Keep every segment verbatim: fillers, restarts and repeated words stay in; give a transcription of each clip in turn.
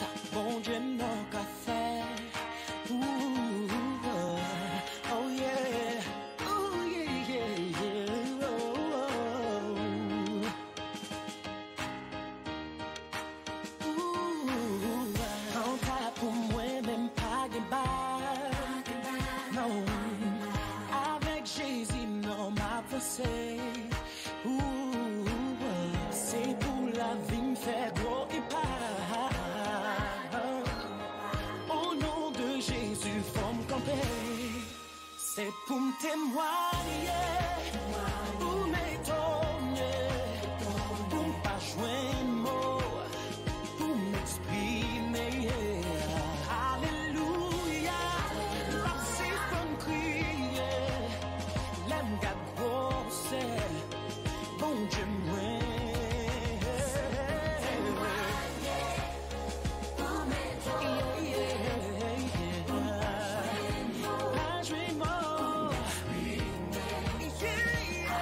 Sa Bondye m nan ka fè. Ooh, oh, oh yeah. Ooh, yeah, yeah, yeah. Oh, oh, oh. Ooh, kanta pou mwen, menm pa gen bal. Non. Avèk Jezi, non, m avanse. Ooh, se pou lavi m fè gwo enpak. O non de Jezi, fò m kanpe. Se pou m temwaye, pou m etone, pou m pa jwenn mo, pou m eksprime. Alelouya, m ap sispann kriye, lè m gad gwosè Bondye mwen. Yeah, yeah, yeah. Pa jwenn mo. Yeah, yeah.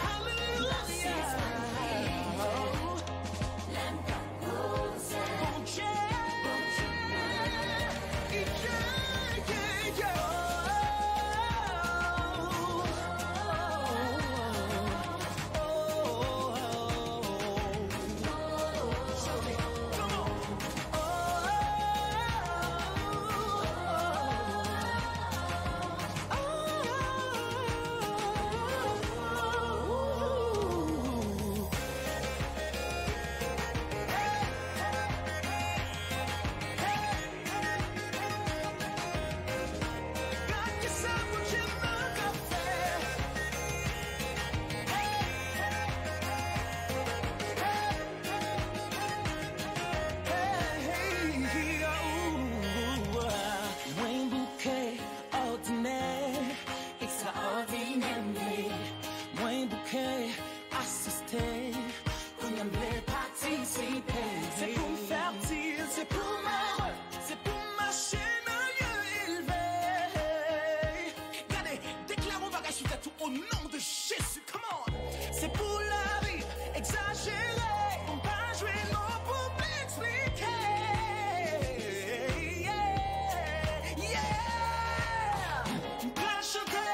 Hallelujah. Bondye. Mwen bouke òdinè, ekstraòdinè m vle. Mwen bouke asiste, kounye a m vle patisipe. Se pou m fètil, se pou m ere, se pou m mache nan lye elve. Gade, deklare yon bagay sou tèt ou, au nom de Jésus. Come on. Se pou lavi egzajere, pou m pa jwenn mo pou m eksplike. Yeah, yeah. M pral chante,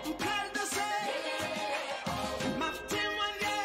m pral danse, m ap temwanye.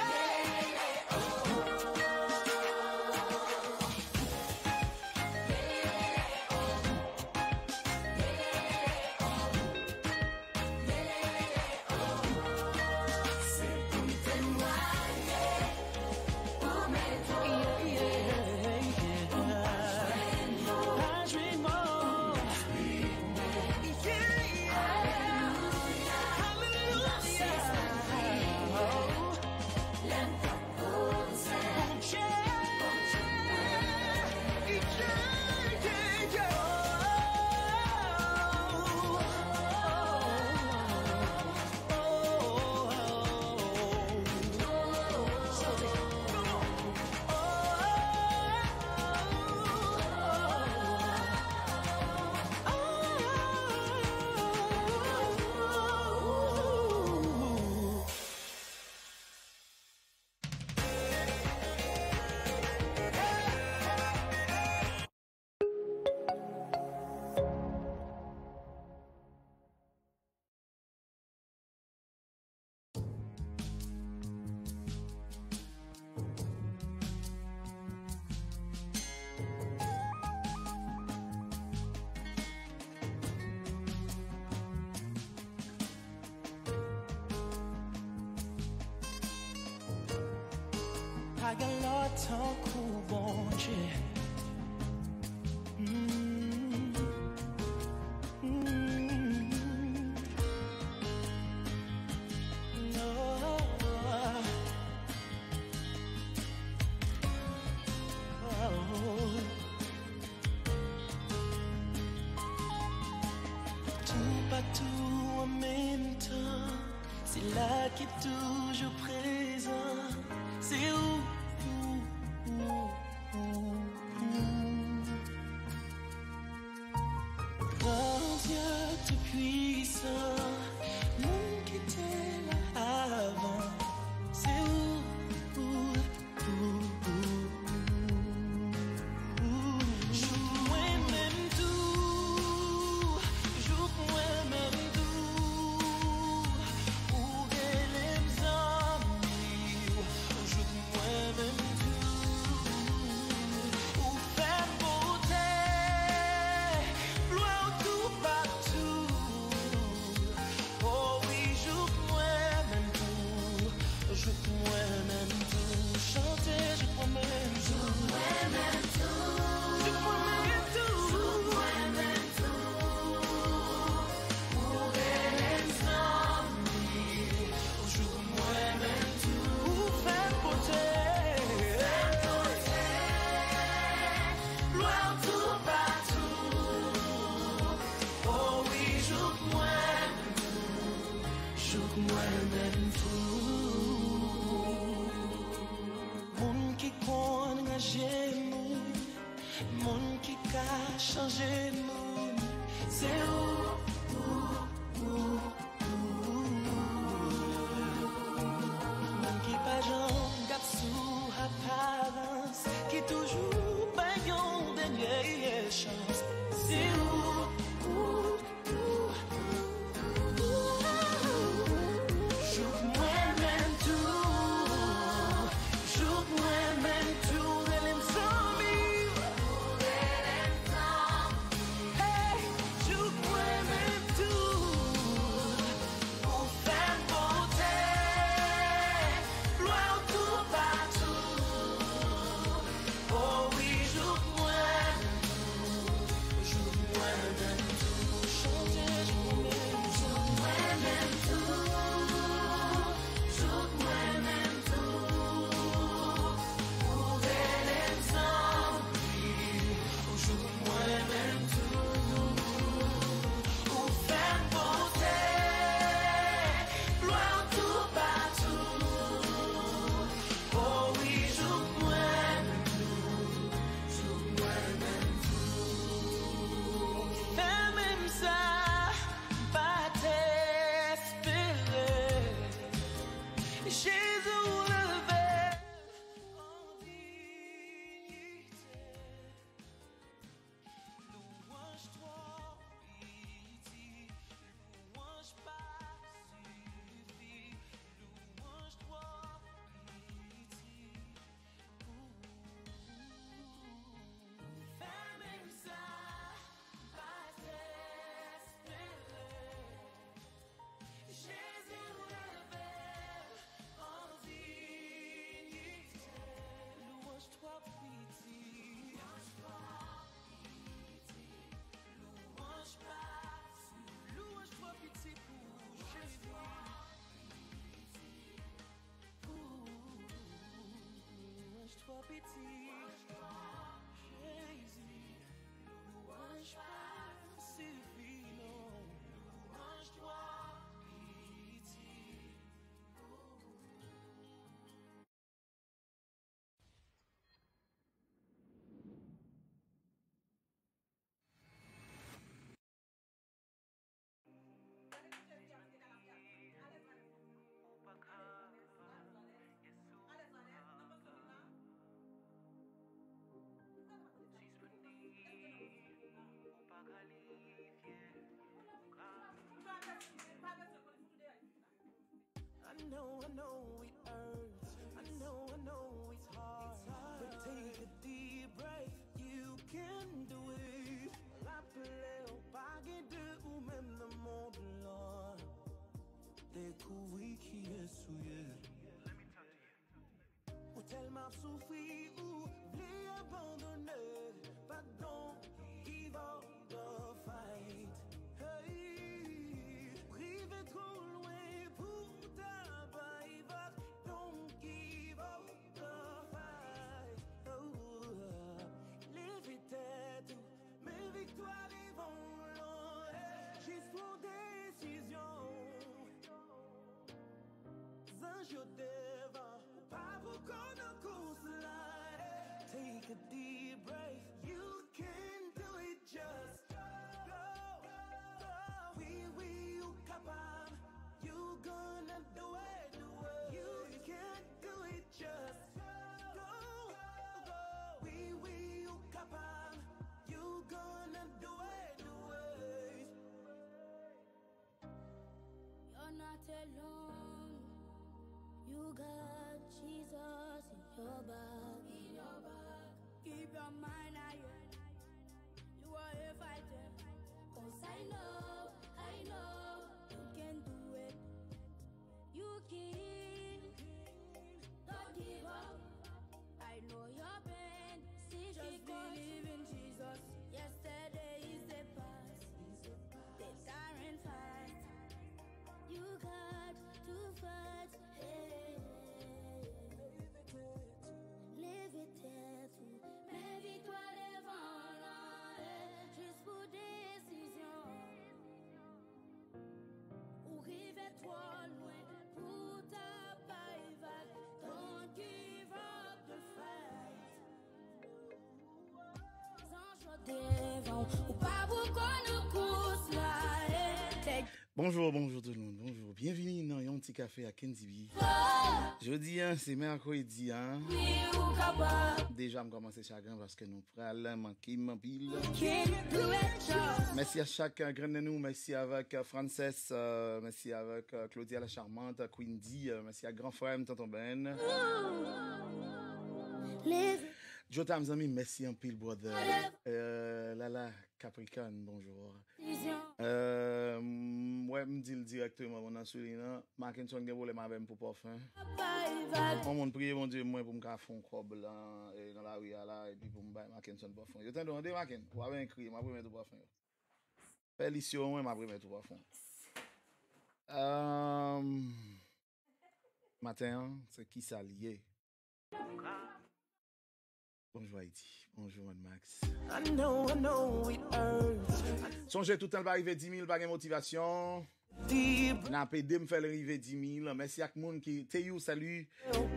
Pa gen lòt tankou Bondye. Mm. Mm. Oh. Oh. Toupatou an menm tan, sila ki toujou prezan, se ou, ou, ou, ou. Bondye Toupisan, moun ki te la avan, se ou, ou, ou, ou. Piti, Jezi, louanj pa sifi non, louanj twò piti. I know, I know it hurts. I know, I know it's hard. But take a deep breath. You can do it. Raple w, pa gen de ou menm nan mond lan. Dekouvri kiyès ou ye. Ou tèlman ap soufri, ou vle abandone. But don't give up the fight. Hey, rive twò lwen pou ta bay vag. Don't give up the fight. Oh, leve tèt ou, men viktwa devan w lwen. Jis pran desizyon. Zanj yo devan, ou pa poko nan kous la. Take a deep breath, you can do it, just go, go, go. Wi, wi, ou kapab, you gonna do it, do it. You can do it, just go, go, go. Wi, wi, ou kapab, you gonna do it, do it. You're not alone. You got Jesus in your back. In your back. Keep your mind higher. You are a fighter. 'Cause I know, I know you can do it. You can. Don't give up. I know your pain. Just believe in Jesus. Yesterday is the past. The current fight. You got to fight. Hey. Leve tèt ou, men viktwa devan w lwen. Jis pran desizyon. Ou rive twò lwen pou ta bay vag. Don't give up the fight. Zanj yo devan w, ou pa poko nan kous la, eh. Bonjou, bonjou tout moun, bonjou. Byenvini nan yon ti kafe ak Kendy B. Jodi a, se mèkredi a. Wi, ou kapab. Deja, m kòmanse chagren paske nou pral manke m anpil. Mèsi a chak grenn nan nou. Mèsi avèk, euh, Frances, euh, mèsi avèk, euh, Claudia la Charmante, Queen D, euh, mèsi a gran frè m, Tonton Ben. Jotam, zanmi, mèsi anpil, brother. Euh, Lala Capricorn, bonjou. Euh, m wè m di l dirèkteman, bon, nan sou li nan. Mackenson gen pwoblèm avè m pou pafen. Yon moun priye Bondye mwen pou m ka fè yon kòb lan, e, nan lari a la, epi pou m bay Mackenson pafen. Yo tande w, tande Macken, w ap enkrye, m ap remèt ou pafen yo. Fè lis yo mwen, m ap remèt ou pafen. Euh, maten an, se kisa l ye? Bonjou Ayiti, bonjou Mad Max. I know, I know it hurts. Sonje, toutan l pa rive di mil, pa gen motivasyon. N ap ede m fè l rive di mil. Mèsi ak moun ki te you, salut.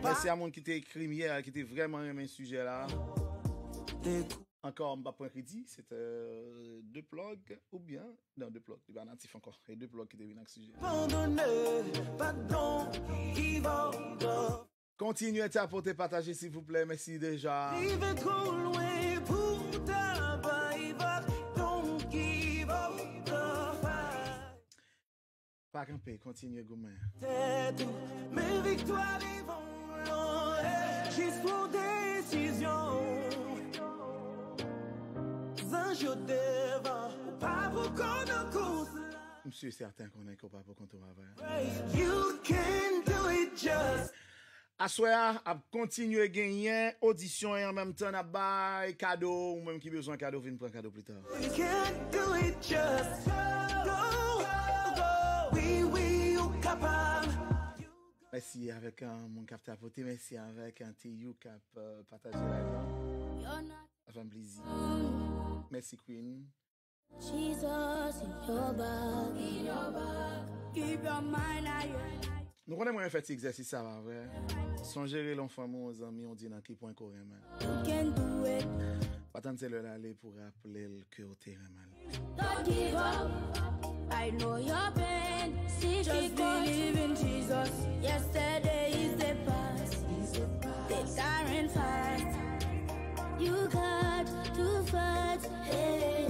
Mèsi a moun ki te ekri m yè, ki te vrèman renmen sijè la. Ankò, m p ap pran kredi, se te de plug oubyen, non, de plug, li pa natif ankò. E de plug ki te vin ak sijè. Abandone, but don't give up the Kontinye tapote, pataje, silvouplè. Mèsi deja. Rive twò lwen pou ta bay vag. Don't give up the fight. Pa kanpe, kontinye goumen. Tèt ou, men viktwa devan w lwen. Jis pran desizyon. Zanj yo devan, ou pa poko nan kous la. M si sèten konnen ke w pa pou kont ou, pa vre? You can do it, just Aswè a, ap kontinye genyen odisyon e an menm tan n ap bay kado. Ou menm ki bezwen kado, vin pran kado pli ta. You can do it, just go, go, go. Wi, wi, ou kapab. Mèsi avèk, euh, moun k ap tapote. Mèsi avèk, euh, Teyou k ap, euh, pataje live la. Sa fè m plezi. Mèsi, Queen. Jesus in your back. In your back. Keep your mind higher. Nou konnen mwen fè ti egzèsis sa, pa vre? Sonje rele yon fanmi, yon zanmi, yon di nan ki pwen ke w renmen. You can do it. Pa tann se lè l ale pou raple l ke w te renmen l. Don't give up. I know your pain. Just believe in Jesus. Yesterday is the past. The current fight. You got to fight. Hey.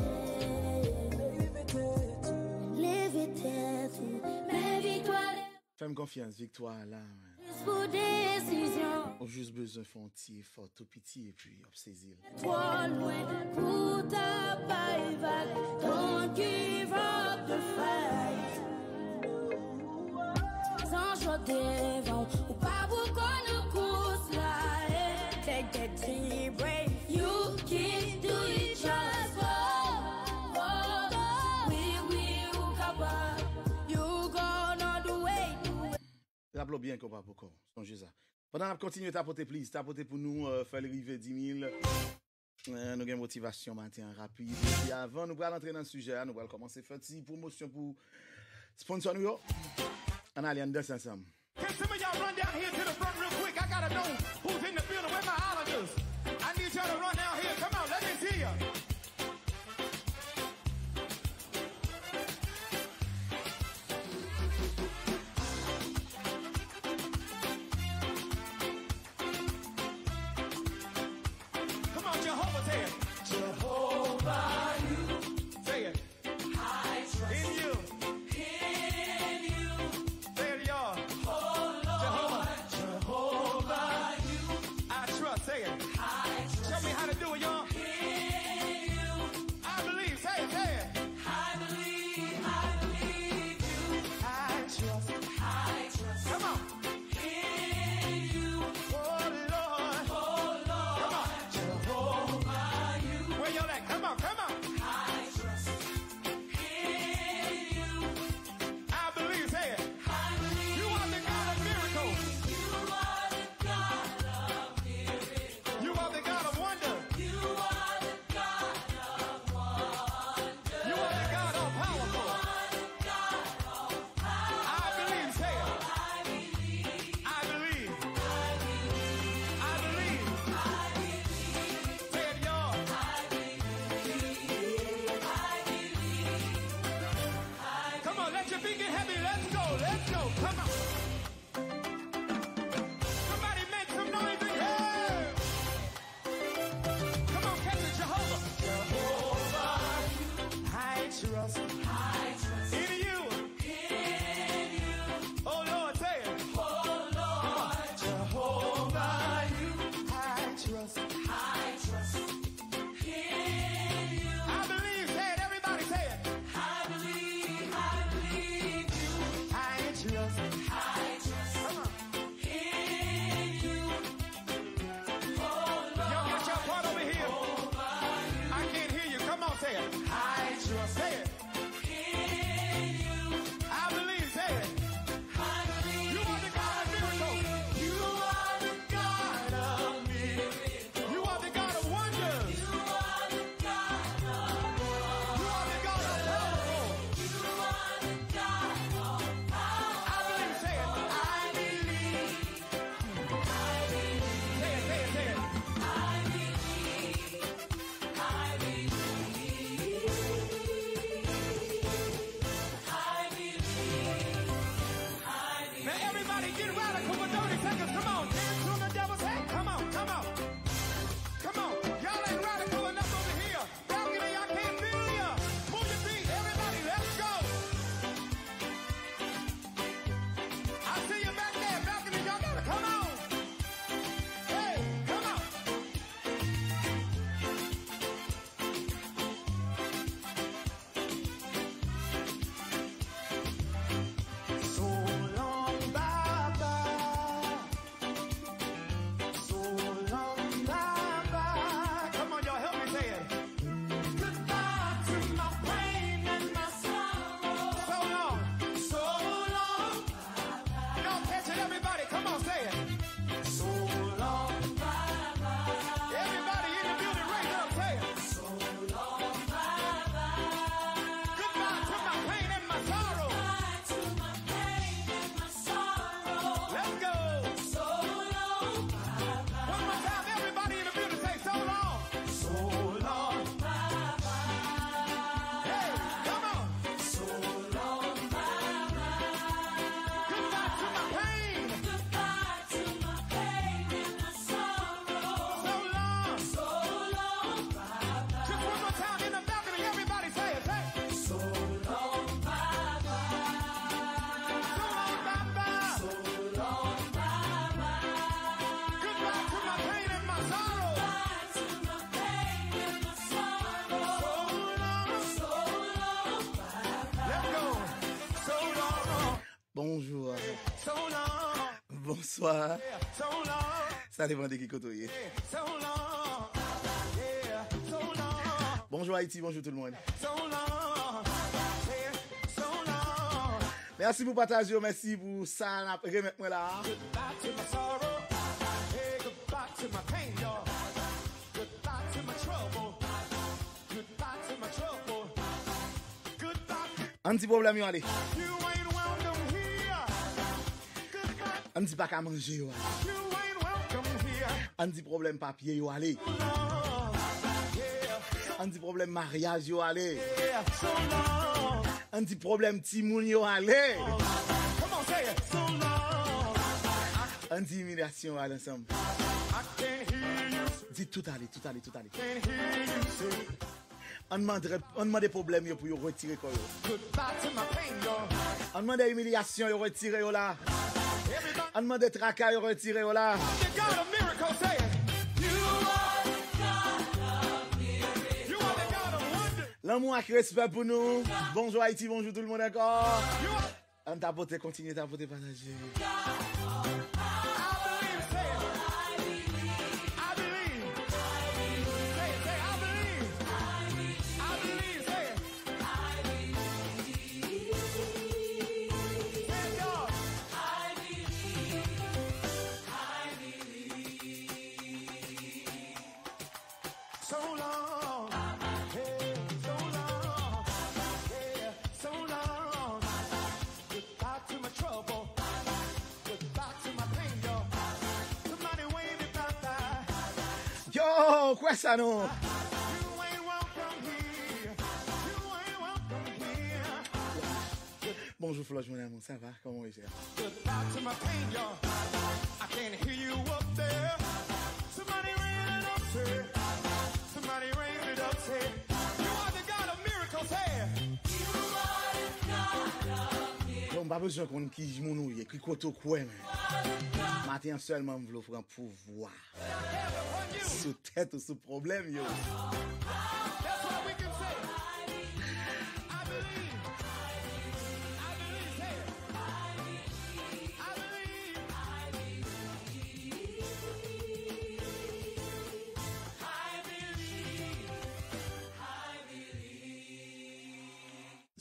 Leve tèt ou. Men viktwa. Fè m konfyans, viktwa a la, man. Jis pou desizyon. Ou jis bezwen fè yon ti efò tou piti epi w ap sezi l. Twò lwen pou ta bay vag. Don't give up the fight. Zanj yo devan w, ou pa pou kò nan kous la, eh. Take that deep breath, you can do it, just go, go, go. Wi, wi, ou kapab, you gonna do it, do it. Raple w byen ke w pa pou kò w. Sonje sa. Pandan n ap kontinye tapote, please, tapote pou nou, euh, fè l rive dis mil. Euh, nou gen motivasyon maten an rapid. Epi avan nou pral antre nan sijè a, nou pral kòmanse fè ti pwomosyon pou sponsò nou yo. Ann ale, ann danse ansanm. Can some of y'all run down here to the front real quick? I gotta know who's in the building. Where my islanders? I need y'all to run down here. Come on, let me see ya. Come on, Jehovah, say it. Jehovah, you. Say it. I trust in you. In you. Say it, y'all. Oh, Lord. Jehovah. Jehovah. Bonswa. Sa depann de ki kote w ye. Bonjou Ayiti, bonjou tout moun. Mèsi pou pataj yo, mèsi pou sa n ap remèt mwen la. Ann di pwoblèm yo ale. Ann di pa ka manje yo ale. Ann di pwoblèm papye yo ale. Ann di pwoblèm maryaj yo ale. Ann di pwoblèm timoun yo ale. Ann di imilyasyon yo ale ansanm. Di tout ale, tout ale, tout ale. Ann mande, ann mande pwoblèm yo pou yo retire kò yo. Ann mande imilyasyon yo retire yo la. Ann mande traka yo retire yo la. Lanmou ak respè pou nou. Bonjou Ayiti, bonjou tout moun ankò. Ann tapote, kontinye tapote, pataje. Yo, kwè sa non. Bonjou Flòj mon amour, ça va? Comment vous allez? Yo, m pa bezwen konn ki moun ou ye, ki kote w kwè, men. Maten an sèlman m vle w pran pouvwa sou tèt ou, sou pwoblèm yo.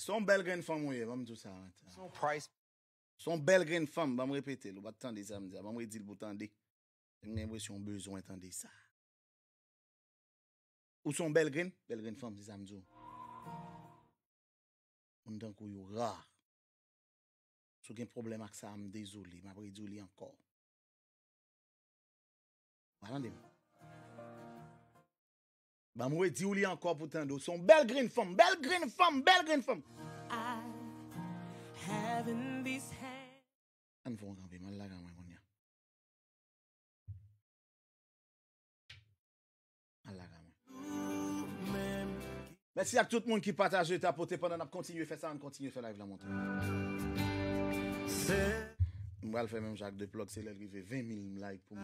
Se yon bèl grenn fanm ou ye, ban m di w sa maten an. Se yon bèl grenn fanm, ban m repete l, ou pa t tande sa m di a, ban m redi l pou w tande. M gen enpresyon w bezwen tande sa. Ou se yon bèl grenn, bèl grenn fanm, se sa m di w. Moun tankou w yo ra. Si w gen pwoblèm ak sa, m dezole, m ap redi w li ankò. Ou pa tande m? Ban m redi w li ankò pou tande w. Se yon bèl grenn fanm, bèl grenn fanm, bèl grenn fanm. Ann fè yon kanpe, m al lakay mwen kounye a. Al lakay mwen. Mèsi ak tout moun ki pataje, tapote pandan n ap kontinye fè sa, ann kontinye fè live la monte. M pral fè menm jan ak The Plug, se lè l rive ven mil like pou m.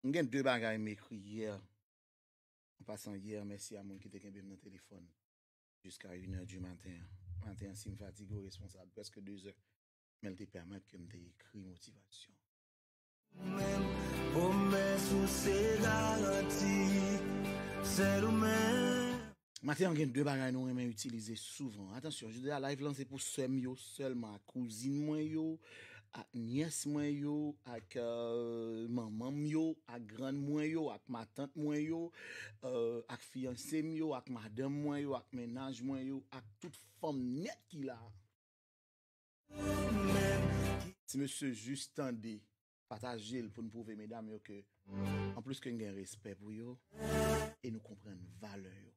M gen de bagay m ekri yè. An pasan, yè, mèsi a moun ki te kenbe m nan telefòn jiska inè di maten an. Maten an, si m fatige, w responsab, prèske de zè. Men l te pèmèt ke m te ekri motivasyon. Ou menm, pwomès ou se garanti, sèl ou menm. Maten an, gen de bagay nou renmen itilize souvan. Atansyon, jodi a live lan se pou sè m yo sèlman, ak kouzin mwen yo, ak nyès mwen yo, ak, euh, manman m yo, ak grann mwen yo, ak matant mwen yo, euh, ak fiyanse m yo, ak madanm mwen yo, ak mennaj mwen yo, ak tout fanm nèt ki la. Ti mesye, jis tande, pataje l pou n pwouve medam yo ke, anplis ke n gen respè pou yo, e nou konprann valè yo.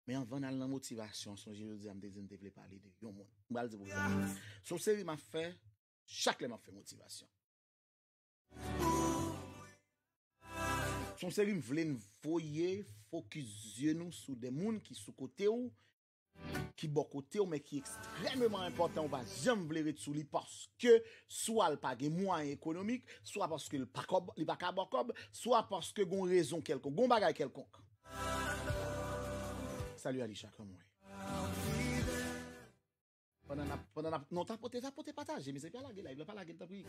Men anvan n al nan motivasyon, sonje jodi a m te di n te vle pale de yon moun. M pral di pou sa. Se yon seri m ap fè, chak lè m ap fè motivasyon. Se yon seri m vle n voye fokis zye nou sou de moun ki sou kote w, ki bò kote w, men ki ekstrèmeman enpòtan, ou pa janm vle ret sou li paske swa l pa gen mwayen ekonomik, swa paske l pa kòb, li pa ka ba w kòb, swa paske gon rezon kèlkonk, gon bagay kèlkonk. Salut Alisha, kòman w ye? Pandan n ap, pandan n ap, non, tapote, tapote, pataje, mezanmi, pa lage live la, pa lage l, tanpri.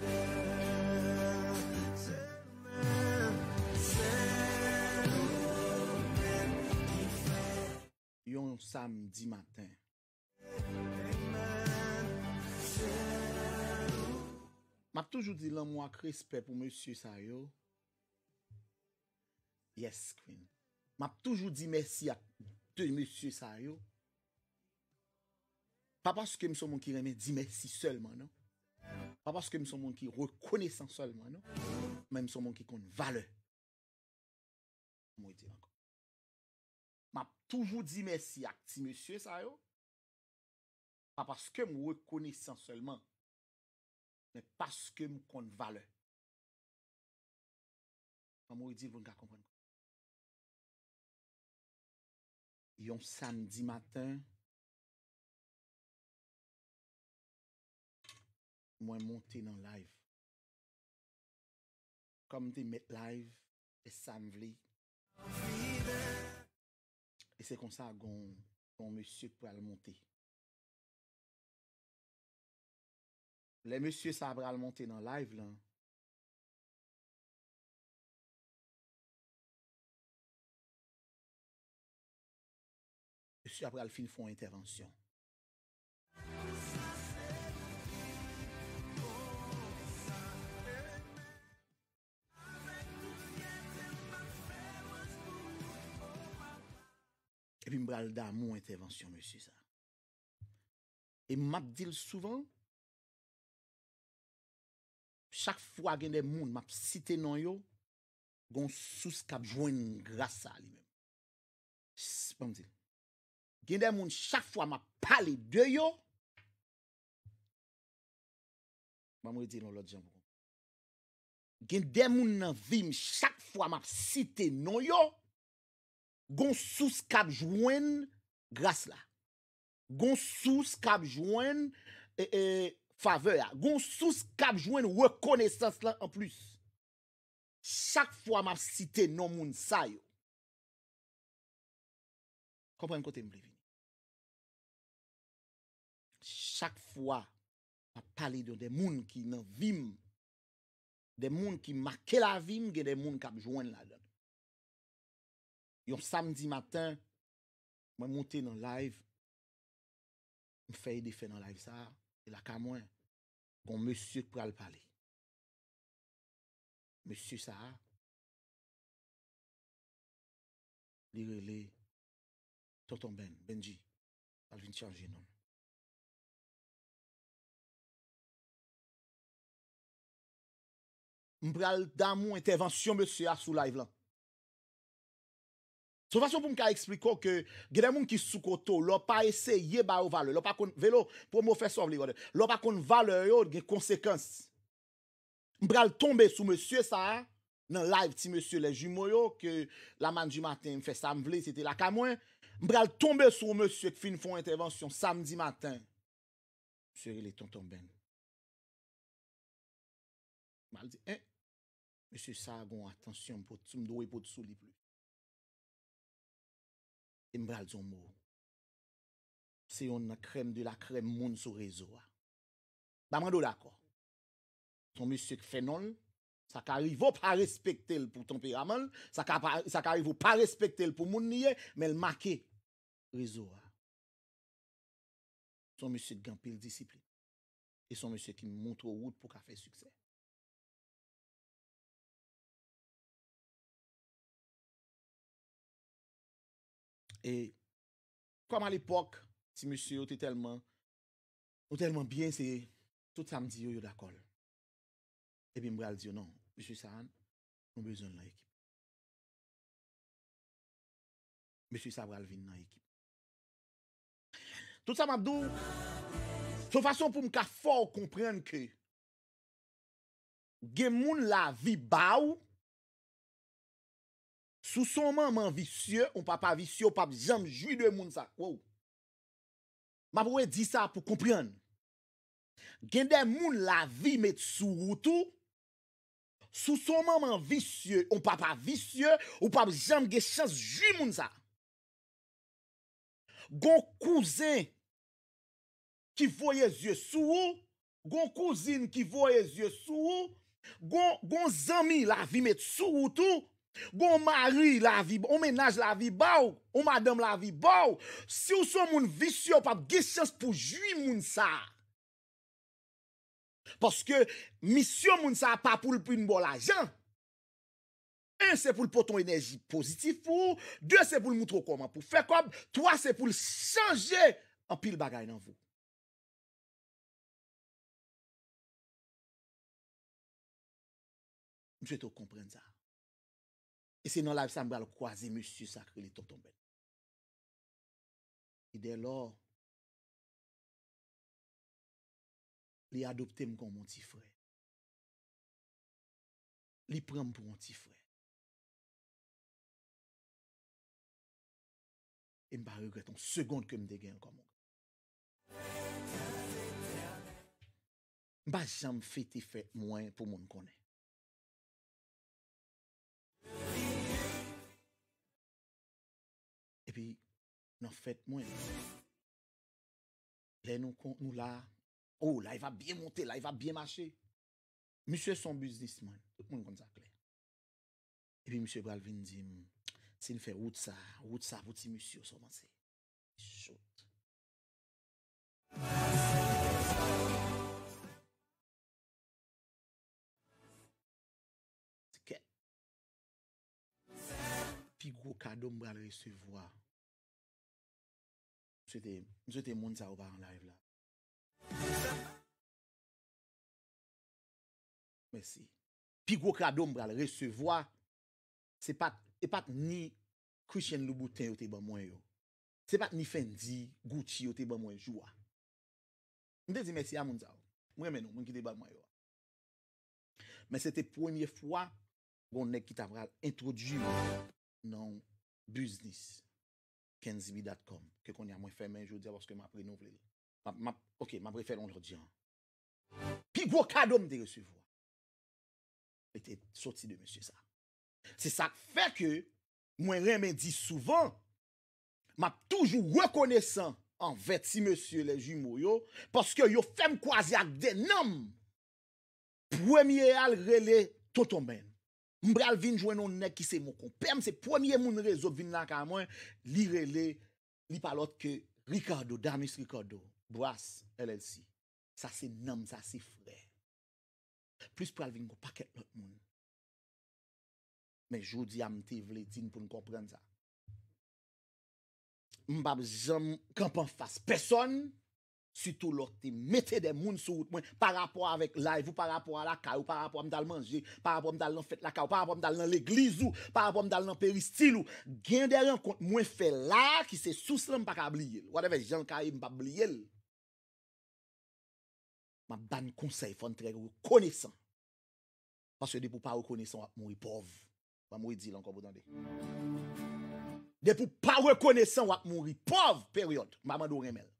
Yon samdi maten. M ap toujou di lanmou ak respè pou mesye sa yo. Yes, Queen. M ap toujou di mèsi ak de mesye sa yo. Pa paske m se yon moun ki renmen di mèsi sèlman, non. Pa paske m se yon moun ki rekonesan sèlman, non. Men m se yon moun ki konn valè. Mwen di ankò. M ap toujou di mèsi ak ti mesye sa yo. Pa paske m rekonesan sèlman, men paske m konn valè. Ann mwen di l pou n ka konprann. Yon samdi maten, mwen monte nan live. Kòm m te mèt live, e sa m vle. E se konsa gon, gon mesye k pral monte. Lè mesye sa pral monte nan live lan, mesye a pral fin fè yon entèvansyon. Epi m pral damou entèvansyon mesye sa. E m ap di l souvan, chak fwa gen de moun m ap site non yo, gon sous k ap jwenn gras sa li menm. S-, ban m di l. Gen de moun chak fwa m ap pale de yo, ban m redi l yon lòt jan pou konprann. Gen de moun nan vi m, chak fwa m ap site non yo, gon sous k ap jwenn gras la. Gon sous k ap jwenn, e, e, favè a. Gon sous k ap jwenn rekonesans lan anplis. Chak fwa m ap site non moun sa yo, konprann kote m vle vini. Chak fwa m ap pale de, de moun ki nan vi m, de moun ki make lavi m, gen de moun k ap jwenn ladan l. Yon samdi maten, mwen monte nan live, m fè ede fè nan live sa, e lakay mwen, gon mesye k pral pale. Mesye sa a, li rele Tonton Ben, Benji. Al vin chanje non. M pral damou entèvansyon mesye a sou live lan. Se yon fason pou m ka eksplike w ke gen de moun ki sou kote w, lè w pa eseye ba yo valè, lè w pa konn, Velo, promo fè sa w vle, brother. Lè w pa konn valè yo, gen konsekans. M pral tonbe sou mesye sa a, nan live ti mesye Les Jumeaux yo, ke la mann di maten, m fè sa m vle, se te lakay mwen. M pral tonbe sou yon mesye k fin fè yon entèvansyon samdi maten. Misye rele Tonton Ben. M al di, en, mesye sa a gon atansyon, m pot, m dwe pot sou li plis. E m pral di yon mo. Se yonn nan krèm de la krèm moun sou rezo a. M pa mande w dakò. Se yon mesye k fè non l, sa ka rive w pa respekte l pou tanperaman l, sa ka pa, sa ka rive w pa respekte l pou moun li ye, men l make rezo a. Se yon mesye ki gen anpil disiplin. E se yon mesye ki montre w wout pou w ka fè siksè. E kòm alepòk, ti mesye yo te tèlman, nou tèlman byen, se tout sa m di yo, yo dakò l. Epi m pral di yo, non, mesye sa a, nou bezwen l nan ekip. Mesye sa pral vin nan ekip. Tout sa m ap di w, se yon fason pou m ka fè w konprann ke gen moun lavi ba w, si w se yon manman visye, yon papa visye, ou p ap janm jwi de moun sa. Wow. M ap redi sa pou konprann. Gen de moun lavi met sou wout ou, si w se yon manman visye, yon papa visye, ou p ap janm gen chans jwi moun sa. Gon kouzen ki voye zye sou ou, gon kouzin ki voye zye sou ou, gon, gon zanmi lavi met sou ou tou, gon mari lavi, on mennaj lavi ba w, on madanm lavi ba w. Si w se yon moun visye, w p ap gen chans pou jwi moun sa a. Paske misyon moun sa a pa pou l vin ba w lajan. En, se pou l pote yon enèji pozitif pou ou. De, se pou l moutre w kòman pou fè kòb. Twa, se pou l chanje anpil bagay nan vi w. M swete w konprann sa. E se nan live sa m pral kwaze mesye sa k rele Tonton Ben. E dèlò, li adopte m kòm yon ti frè. Li pran m pou yon ti frè. E m pa regrèt yon segonn ke m te gen l kòm yon. M pa janm fete fèt mwen pou moun konnen. Epi, nan fèt mwen, lè nou, kon, nou la, oh, live ap byen monte, live ap byen mache. Misye se yon biznismann, tout moun konn sa klè. Epi misye pral vin di m, si n fè wout sa, wout sa pou ti mesye, sa w panse? Shoot. Kèt. Pi gwo kado m pral resevwa. M swete, m swete moun sa yo pa nan live la. Mèsi. Pi gwo kado m pral resevwa, se pa t, e pa t ni Christian Louboutin yo te ban mwen yo. Se pa t ni Fendi, Gucci yo te ban mwen jou a. M te di mèsi a moun sa yo. M renmen nou, moun ki te ban mwen yo. Men se te premye fwa gon nèg ki ta pral entwodui m nan yon biznis, kenzibi dot com, ke kounye a mwen fèmen jodi a paske m ap renouvle l. M ap, m ap, ok, m ap refè l yon lòt jan. Pi gwo kado m te resevwa, li te soti de mesye sa. Se sa k fè ke mwen renmen di souvan, m ap toujou rekonesan anvè ti mesye les jumeaux yo, paske yo fè m kwaze ak de nanm. Premye a l rele Tonton Ben. M pral vin jwenn yon nèg ki se mon konpè m, se premye moun rezo k vin lakay mwen, li rele, li pa lòt ke Ricardo, Damis Ricardo, Brass L L C. Sa se nanm, sa se frè. Plis pral vin gon pakèt lòt moun. Men jodi a, m te vle di n pou n konprann sa. M p ap janm kanpe anfas pèsonn, sitou lè w te mete de moun sou wout mwen, pa rapò avèk live ou, pa rapò a lakay ou, pa rapò a m t al manje, pa rapò a m t al nan fèt lakay ou, pa rapò a m t al nan legliz ou, pa rapò a m t al nan peristil ou. Gen de rankont mwen fè la a ki se sous lan, m pa ka bliye l. Whatever jan l ka ye, m p ap bliye l. M ap ba n konsèy, fò n trè rekonesan. Paske depi w pa rekonesan, w ap mouri pòv. Ban m redi l ankò pou w tande. Depi w pa rekonesan, w ap mouri pòv, peryòd. M pa mande w renmen l.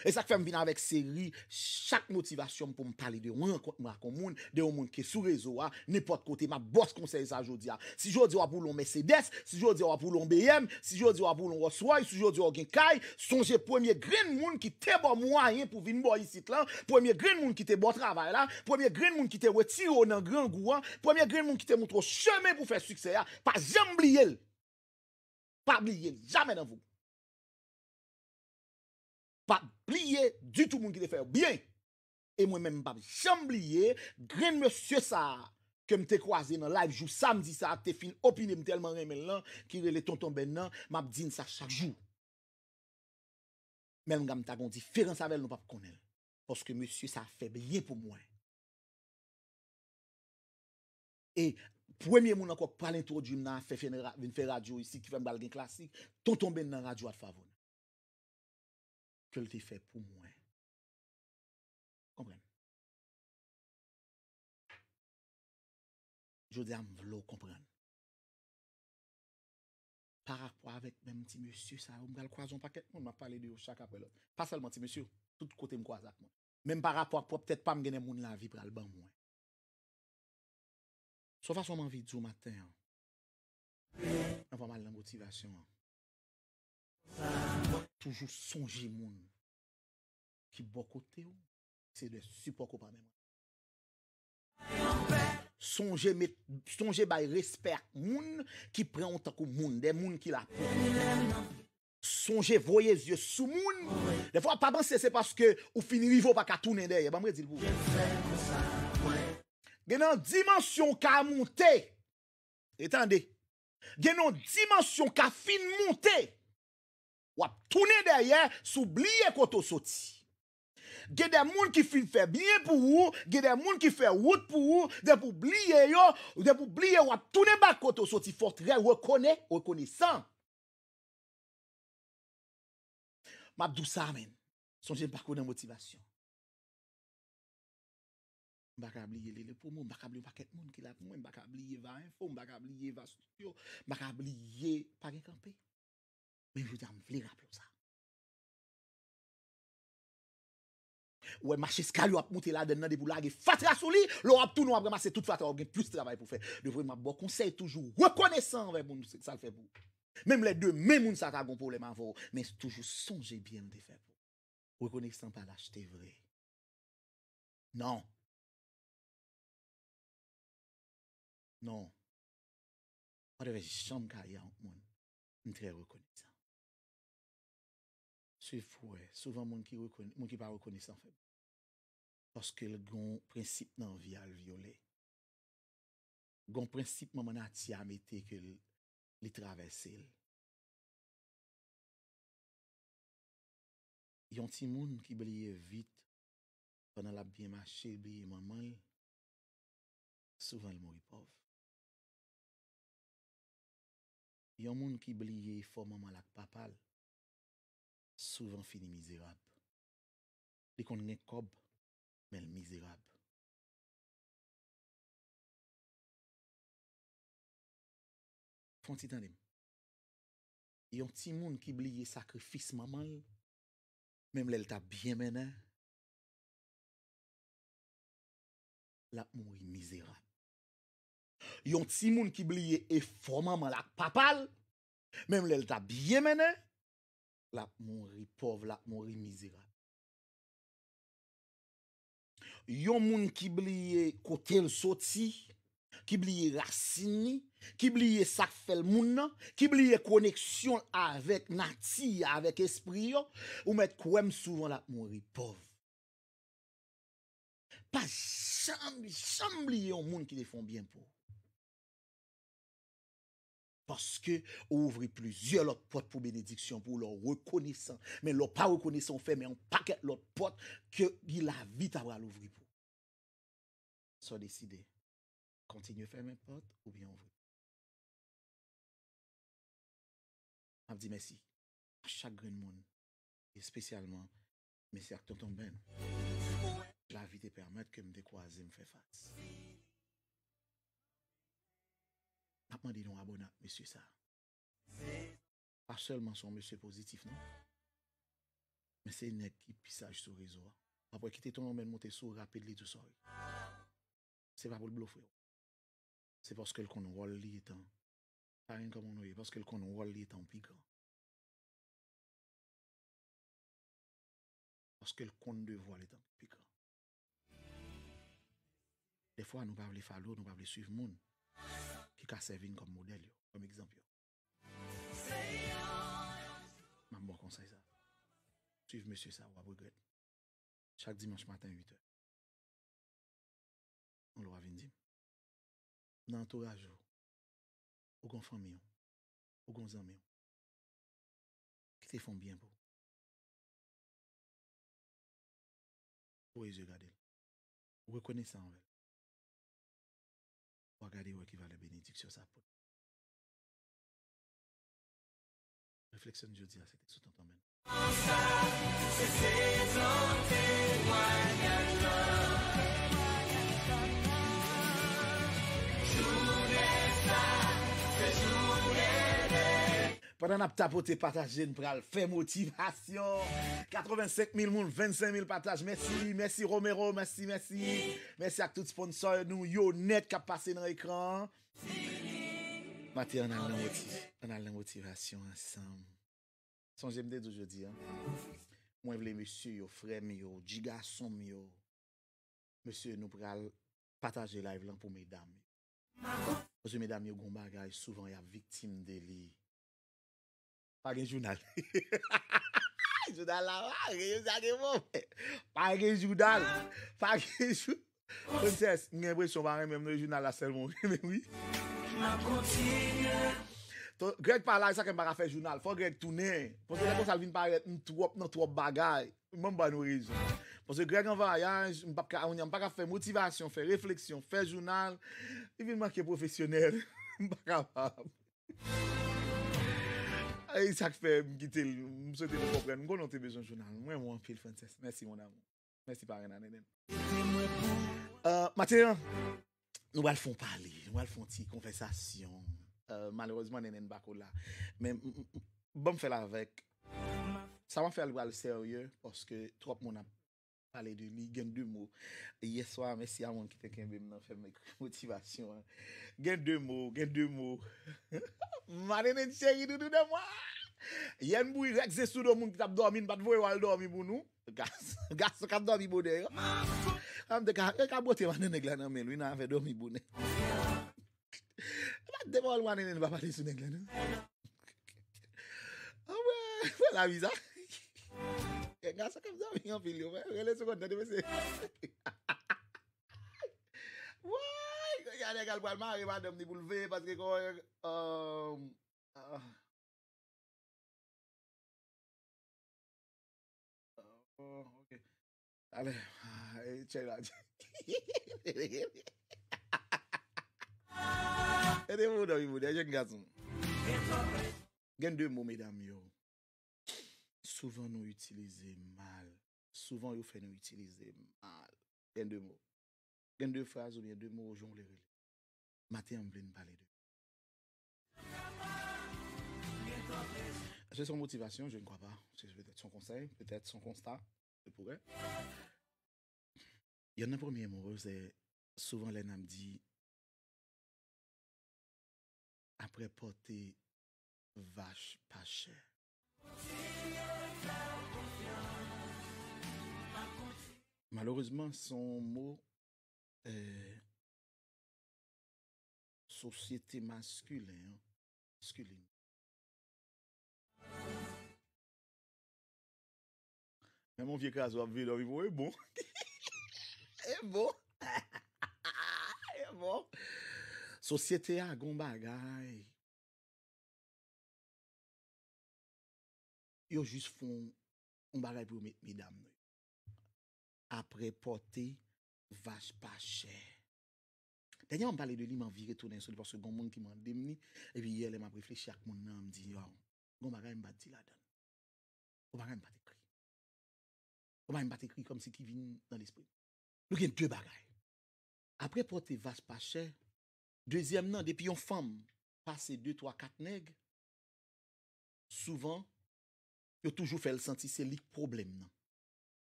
E sa k fè m vin avèk seri chak motivasyon m pou m pale de yon rankont mwen ak yon moun, de yon moun ki sou rezo a, nenpòt kote, m ap ba w konsèy sa jodi a. Si jodi a w ap woule yon Mercedes, si jodi a w ap woule yon B M, si jodi a w ap woule yon Rolls Royce, si jodi a w gen kay, sonje premye grenn moun ki te ba w mwayen pou w vin bò isit lan, premye grenn moun ki te ba w travay la, premye grenn moun ki te retire w nan grangou an, premye grenn moun ki te montre w chemen pou w fè siksè a, pa janm bliye l. Pa bliye l, jamè nan vi w. Pa bliye ditou moun ki te fè w byen. E mwen menm, m p ap janm bliye grenn mesye sa a ke m te kwaze nan live jou samdi sa a, te fin opine m tèlman renmen l lan, ki rele Tonton Ben nan, m ap di n sa chak jou. Menm lè m ta gen yon diferans avè l, nou p ap konnen l. Paske mesye sa a fè byen pou mwen. E premye moun ankò k pral entwodui m nan afè fè ra-, vin fè radyo isit, ki fè m pral gen klasik, Tonton Ben nan radyo At Favona. Ke l te fè pou mwen. Konprann. Jodi a, m vle w konprann. Pa rapò avèk menm ti mesye sa yo, m pral kwaze yon pakèt moun, m ap pale de yo chak apre lòt. Pa sèlman ti mesye, tout kote m kwaze ak moun. Menm pa rapò ak pwòp tèt pa m, gen de moun lavi pral ban mwen. Se yon fason m anvi di w maten an, anvan m al nan motivasyon an. Toujou sonje moun bò kote w, se de sipò ke w pa menm. Sonje met, sonje bay respè ak moun ki pran w tankou moun, de moun ki la pou ou. Sonje voye zye sou moun. Defwa, pa panse se paske ou fin rive, ou pa ka tounen dèyè. Ban m redi l pou ou. Gen nan dimansyon w ka monte. E tande. Gen nan dimansyon w ka fin monte. W ap tounen dèyè si w bliye kote w soti. Gen de moun ki fin fè byen pou ou, gen de moun ki fè wout pou ou, depi w bliye yo, depi w bliye w ap tounen bak kote w soti, fò w trè rekone-, rekonesan. M ap di w sa, menn. Sonje m pa ko nan motivasyon. M pa ka bliye Lele Promo, m pa ka bliye yon pakèt moun ki la pou mwen, m pa ka bliye Eva Info, m pa ka bliye Eva Studio, m pa ka bliye, pa gen kanpe. Men jodi a, m vle raple w sa. Ou wè mach eskalye w ap monte ladann nan, depi w lage fatra sou li, lè w ap tounen w ap ranmase tout fatra, w ap gen plis travay pou fè. De vre, m ap ba w konsèy, toujou rekonesan anvè moun sa l fè pou ou. Menm lè demen moun sa ta gon pwoblèm avè w, men toujou sonje byen l te fè pou ou. Rekonesan pa l achte vre. Non. Non. Whatever jan m ka ye a yon moun, m trè rekonesan. Swiv pou wè. Souvan moun ki rekone-, moun ki pa rekonesan fè. Paske l gon prensip nan vi a l vyole. Gon prensip manman nati a mete ke l, li travèse l. Yon timoun ki bliye vit pandan l ap byen mache, l bliye manman l, souvan l mouri pòv. Yon moun ki bliye efò manman l ak papa l, souvan fini mizerab. Li konn gen kòb, men l mizerab. Fè yon ti tande m. Yon timoun ki bliye sakrifis manman l, menm lè l t ap byen mennen, l ap mouri mizerab. Yon timoun ki bliye efò manman l ak papa l, menm lè l t ap byen mennen, l ap mouri pòv, l ap mouri mizerab. Yon moun ki bliye kote l soti, ki bliye rasin li, ki bliye sa k fè l moun nan, ki bliye koneksyon l avèk nati a, avèk espri yo, ou mèt kwè m, souvan l ap mouri pòv. Pa janm, janm bliye yon moun ki te fè w byen pou ou. Paske ou ouvri plizyè lòt pòt pou benediksyon pou ou lè w rekonesan. Men lè w pa rekonesan, ou fèmen yon pakèt lòt pòt ke lavi ta pral ouvri pou ou. Sa w deside, kontinye fèmen pòt oubyen ouvri? M ap di mèsi a chak grenn moun, espesyalman mèsi ak Tonton Ben. Lavi te pèmèt ke m te kwaze, m fè fas. M ap mande nou abòne ak mesye sa. Pa sèlman se yon mesye pozitif, non. Men se nèg ki pi saj sou rezo a. W ap wè kite Tonton Ben monte sou ou rapid, li di w sorry. Se pa pou l blofe w. Se paske l konn wòl li etan. Pa gen kòman w ye, paske l konn wòl li etan w pi gran. Paske l konn devwa l etan l pi gran. Dèfwa, nou pa vle follow, nou pa vle swiv moun ki ka sèvi n kòm modèl yo, kòm egzanp yo. M ap ba w konsèy sa. Swiv mesye sa, w ap regrèt. Chak dimanch maten, uit è. Yon lwa vin di m. Nan antouraj ou, ou gon fanmi w, ou gon zanmi w, ki te fè w byen pou ou. Voye zye gade l. Ou rekonesan anvè l. W a gade, wè ki valè benediksyon sa ap pote. Refleksyon jodi a, se te sou Tonton Ben. Pandan n ap tapote, pataje, n pral fè motivasyon. Katrevensenk mil moun, vennsenk mil pataj. Mèsi, mèsi Romero, mèsi, mèsi. Mèsi ak tout sponsò nou yo nèt k ap pase nan ekran an. Maten, ann al nan moti-, ann al nan motivasyon ansanm. Sonje m te di w jodi a, Mwen vle mesye yo, frè m yo, dji gason m yo. Mesye, nou pral pataje live lan pou medam yo. Paske medam yo gon bagay, souvan y ap viktim de li. Pa gen jounal. Jounal la, pa gen, sa gen bon. Pa gen jounal. Pa gen jou-, Princess, m gen enpresyon w pa renmen m non, jounal la sèlman w renmen, wi. To-, Greg pa la, e sa k fè m pa ka fè jounal. Fò Greg tounen. Paske lè konsa l vin parèt, m twòp nan twòp bagay. Ban m ba nou rezon. Paske Greg an vwayaj, m p ap ka, m pa ka fè motivasyon, fè refleksyon, fè jounal. Li vin manke pwofesyonèl. M pa kapab. E sa k fè m kite l. M swete nou konprann. M konnen w te bezwen jounal. Mwen, mwen anpil, Frances. Mèsi, mon amour. Mèsi, parenn a Nenen. Euh, maten an, nou pral fè yon pale, nou pral fè yon ti konvèsasyon. Euh, malerezman, Nenen pa ko la. Men, m, m, m, ban m fè l avèk. Sa m ap fè a, l pral serye, paske twòp moun ap pale de li, gen de mo. Yèswa, mèsi a moun ki te kenbe m nan, fè m ekri motivasyon an. Gen de mo, gen de mo. Madanm cheri doudou de mwa. Yè n bouyi rèk ze sou do moun ki t ap dòmi, n pa t voye w al dòmi pou nou. Gas-, gason k ap dòmi bonè yo. An m te ka, e ka bwote madanm nèg la nan men l, wi, nan afè dòmi bonè. Depi w al wane nèg pa pale sou nèg la, non. Anmwey, mwen lavi sa. Gen gason k ap dòmi anpil, yo, mwen rele sou kont, tande, mesye. Woy, kounye a nèg al pral mare madanm ni pou l veye, paske, kòman, euh, ah. Oh, ok. Ale, ah, e, tchè la. E de moun, wi, moun, e jèn gason. Gen de mo, medam yo. Souvan nou itilize mal. Souvan yo fè nou itilize mal. Gen de mo. Gen de fraz oubyen de mo, jan w vle rele. Maten an, m vle n pale de. Est-ce que c'est une motivation? Je ne crois pas. C'est peut-être son conseil, peut-être son constat. Se pourrait. Youn nan premye mo, se souvan lè n ap di, apre pòte vach pa chè. Malerezman, se yon mo, eh, sosyete maskilen an, maskilen. Menm yon vye kraze w ap veye dòmi pou e bon. E bon. E bon. Sosyete a gon bagay. Yo jis fè yon bagay pou yo met medam nan. Apre pòte vach pa chè. Dènyèman m pale de li, m anvi retounen sou li paske gon moun ki mande m li, epi yè lè m ap reflechi ak moun nan, m di, waw, gon bagay m pa t di ladan l. Gon bagay m pa t ekri. Gon bagay m pa t ekri kòmsi ki vin nan lespri m. Nou gen de bagay. Apre pòte vach pa chè, dezyèm nan, depi yon fanm pase de, twa, kat nèg, souvan, yo toujou fè l santi se li k pwoblèm nan.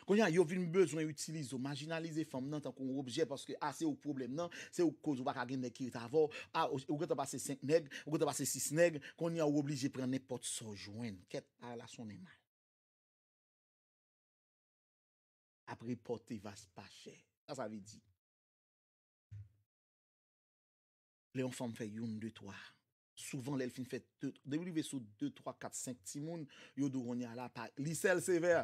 Kounye a, yo vin bezwen itilize w, majinalize fanm nan tankou yon objè, paske, a, se ou k pwoblèm nan, se ou k koz ou pa ka gen nèg ki ret avè w, a, ou, ou gentan pase senk nèg, ou gentan pase sis nèg, kounye a, ou oblije pran nenpòt sa w jwenn. Kèt, a, la sonnen mal. Apre pòte vach pa chè. Sa sa vle di? Lè yon fanm fè youn, de, twa, souvan lè l fin fè de, depi l rive sou de, twa, kat, senk timoun, yo di w kounye a la, pa, li sèl sevè.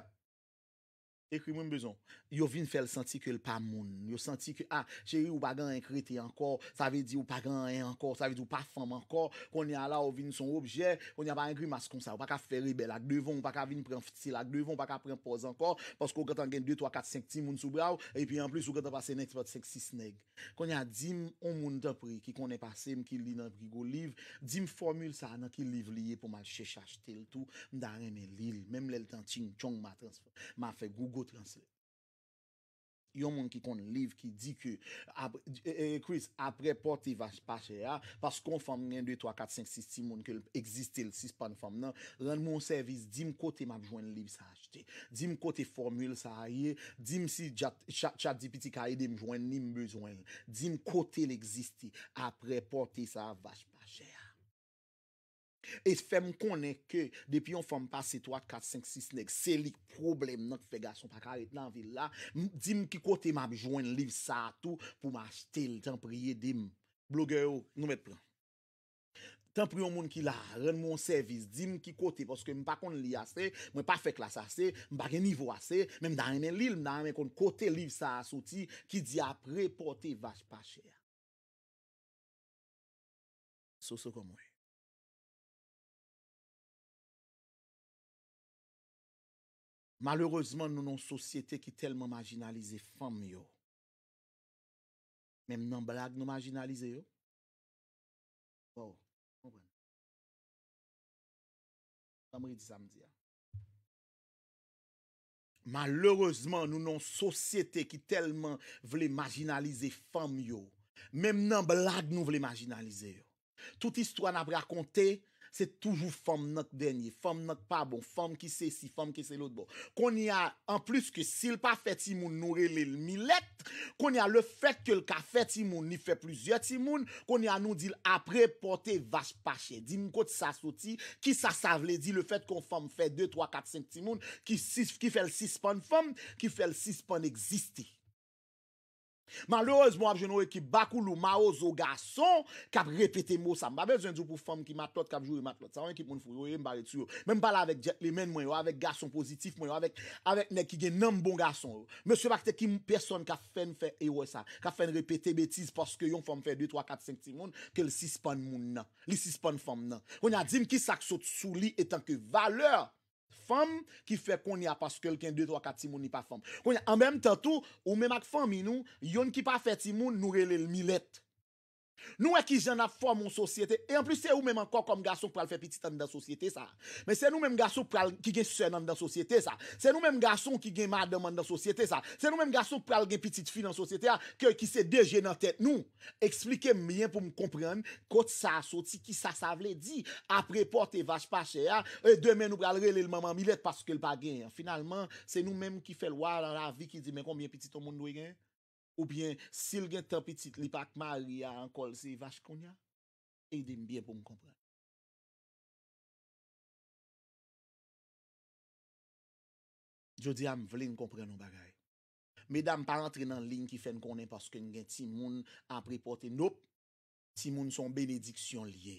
Ekri mwen, m bezwen w. Yo vin fè l santi ke l pa moun. Yo santi ke, a, cheri, ou pa gen anyen k rete ankò. Sa vle di ou pa gen anyen ankò. Sa vle di ou pa fanm ankò. Kounye a la, ou vin se yon objè. Kounye a pa gen grimas konsa. Ou pa ka fè rebèl ak devan w. Ou pa ka vin pran stil ak devan w. Ou pa ka pran pòz ankò. Paske ou gentan gen de, twa, kat, senk timoun sou bra w. Epi anplis, ou gentan pase nenpòt senk, sis nèg. Kounye a, di m yon moun, tanpri, ki konnen pase m, ki li nan pi gwo liv, di m fòmil sa a nan ki liv li ye pou m al chèche achte l tou. M ta renmen li l, menm lè l t an tchingtchong, m a transfè, m a fè Google Translate. Yon moun ki konn liv ki di ke, apre, e, e, Chris, apre pòte vach pa chè a, paske yon fanm gen de, twa, kat, senk, sis timoun ke l egziste, l sispann fanm nan, rann mwen yon sèvis, di m kote m ap jwenn liv sa a. Di m kote fòmil sa a ye, di m si Chat, Chat, ChatGPT ka ede m jwenn li, m bezwen l. Di m kote l egziste, apre pòte sa a vach pa chè a. E fè m konnen ke depi yon fanm pase twa, kat, senk, sis nèg, se li k pwoblèm nan k fè gason pa ka ret nan vil la. M- Di m ki kote m ap jwenn liv sa a tou pou m achte l, tanpri ede m. Blogè yo, nou mèt pran. Tanpri yon moun ki la, rann mwen yon sèvis, di m ki kote, paske m pa konn li ase, mwen pa fè klas ase, m pa gen nivo ase, men m ta renmen li l, m ta renmen konn kote liv sa a soti ki di apre pòte vach pa chè a. Soso kòman w ye? Malerezman, nou nan yon sosyete ki tèlman majinalize fanm yo. Menm nan blag, nou majinalize yo. Bon, konprann. Ban m redi sa m di a. Malerezman, nou nan yon sosyete ki tèlman vle majinalize fanm yo. Menm nan blag, nou vle majinalize yo. Tout istwa n ap rakonte, se toujou fanm nan k dènye, fanm nan k pa bon, fanm ki sesi, fanm ki se lòt bò. Kounye a, anplis ke si l pa fè timoun, nou rele l milèt, kounye a, lefèt ke l ka fè timoun, li fè plizyè timoun, kounye a, nou di l apre pòte vach pa chè. Di m kot sa soti, kisa sa vle di, lefèt ke yon fanm fè de, twa, kat, senk timoun, ki, sis, ki fè l sispann fanm, ki fè l sispann egziste. Malerezman, w ap jwenn yon ekip bakoulou, mawozo, gason k ap repete mo sa. M pa bezwen di w pou fanm ki matlòt, k ap joure matlòt. Sa yon ekip moun fou yo ye, m pa ret sou yo. Men m pale avèk djètlemenn mwen yo, avèk gason pozitif mwen yo, avèk, avèk nèg ki gen nanm bon gason yo. Mesye, pa kite ki pèsonn k ap fè n fè erè sa, k ap fè n repete betiz paske yon fanm fè de, twa, kat, senk timoun, ke l sispann moun nan. Li sispann fanm nan. Kounye a, di m kisa k sot sou li etanke valè fanm ki fè kounye a paske l gen de, twa, kat timoun, li pa fanm. Kounye a, an menm tan tou, ou menm ak fanmi nou, youn ki pa fè timoun, nou rele l milèt. Nou wè kijan n ap fòme yon sosyete. E anplis, se ou menm ankò kòm gason k pral fè pitit anndan sosyete sa. Men se nou menm gason k pral, ki gen sè anndan sosyete sa. Se nou menm gason ki gen madanm anndan sosyete sa. Se nou menm gason k pral gen pitit fi nan sosyete a, ke, ki se D G nan tèt nou. Eksplike m byen pou m konprann kot sa a soti, kisa sa vle di. Apre pòte vach pa chè a, e demen nou pral rele l manman milèt paske l pa genyen. Finalman, se nou menm ki fè lwa nan lavi ki di men konbyen pitit yon moun dwe genyen. Oubyen, si l gen tan pitit, li pa k mari a ankò, l se vach kounye a. Ede m byen pou m konprann. Jodi a, m vle n konprann yon bagay. Medam, pa rantre nan liy ki fè n konnen paske n gen timoun apre pòte, nop. Timoun se yon benediksyon l ye.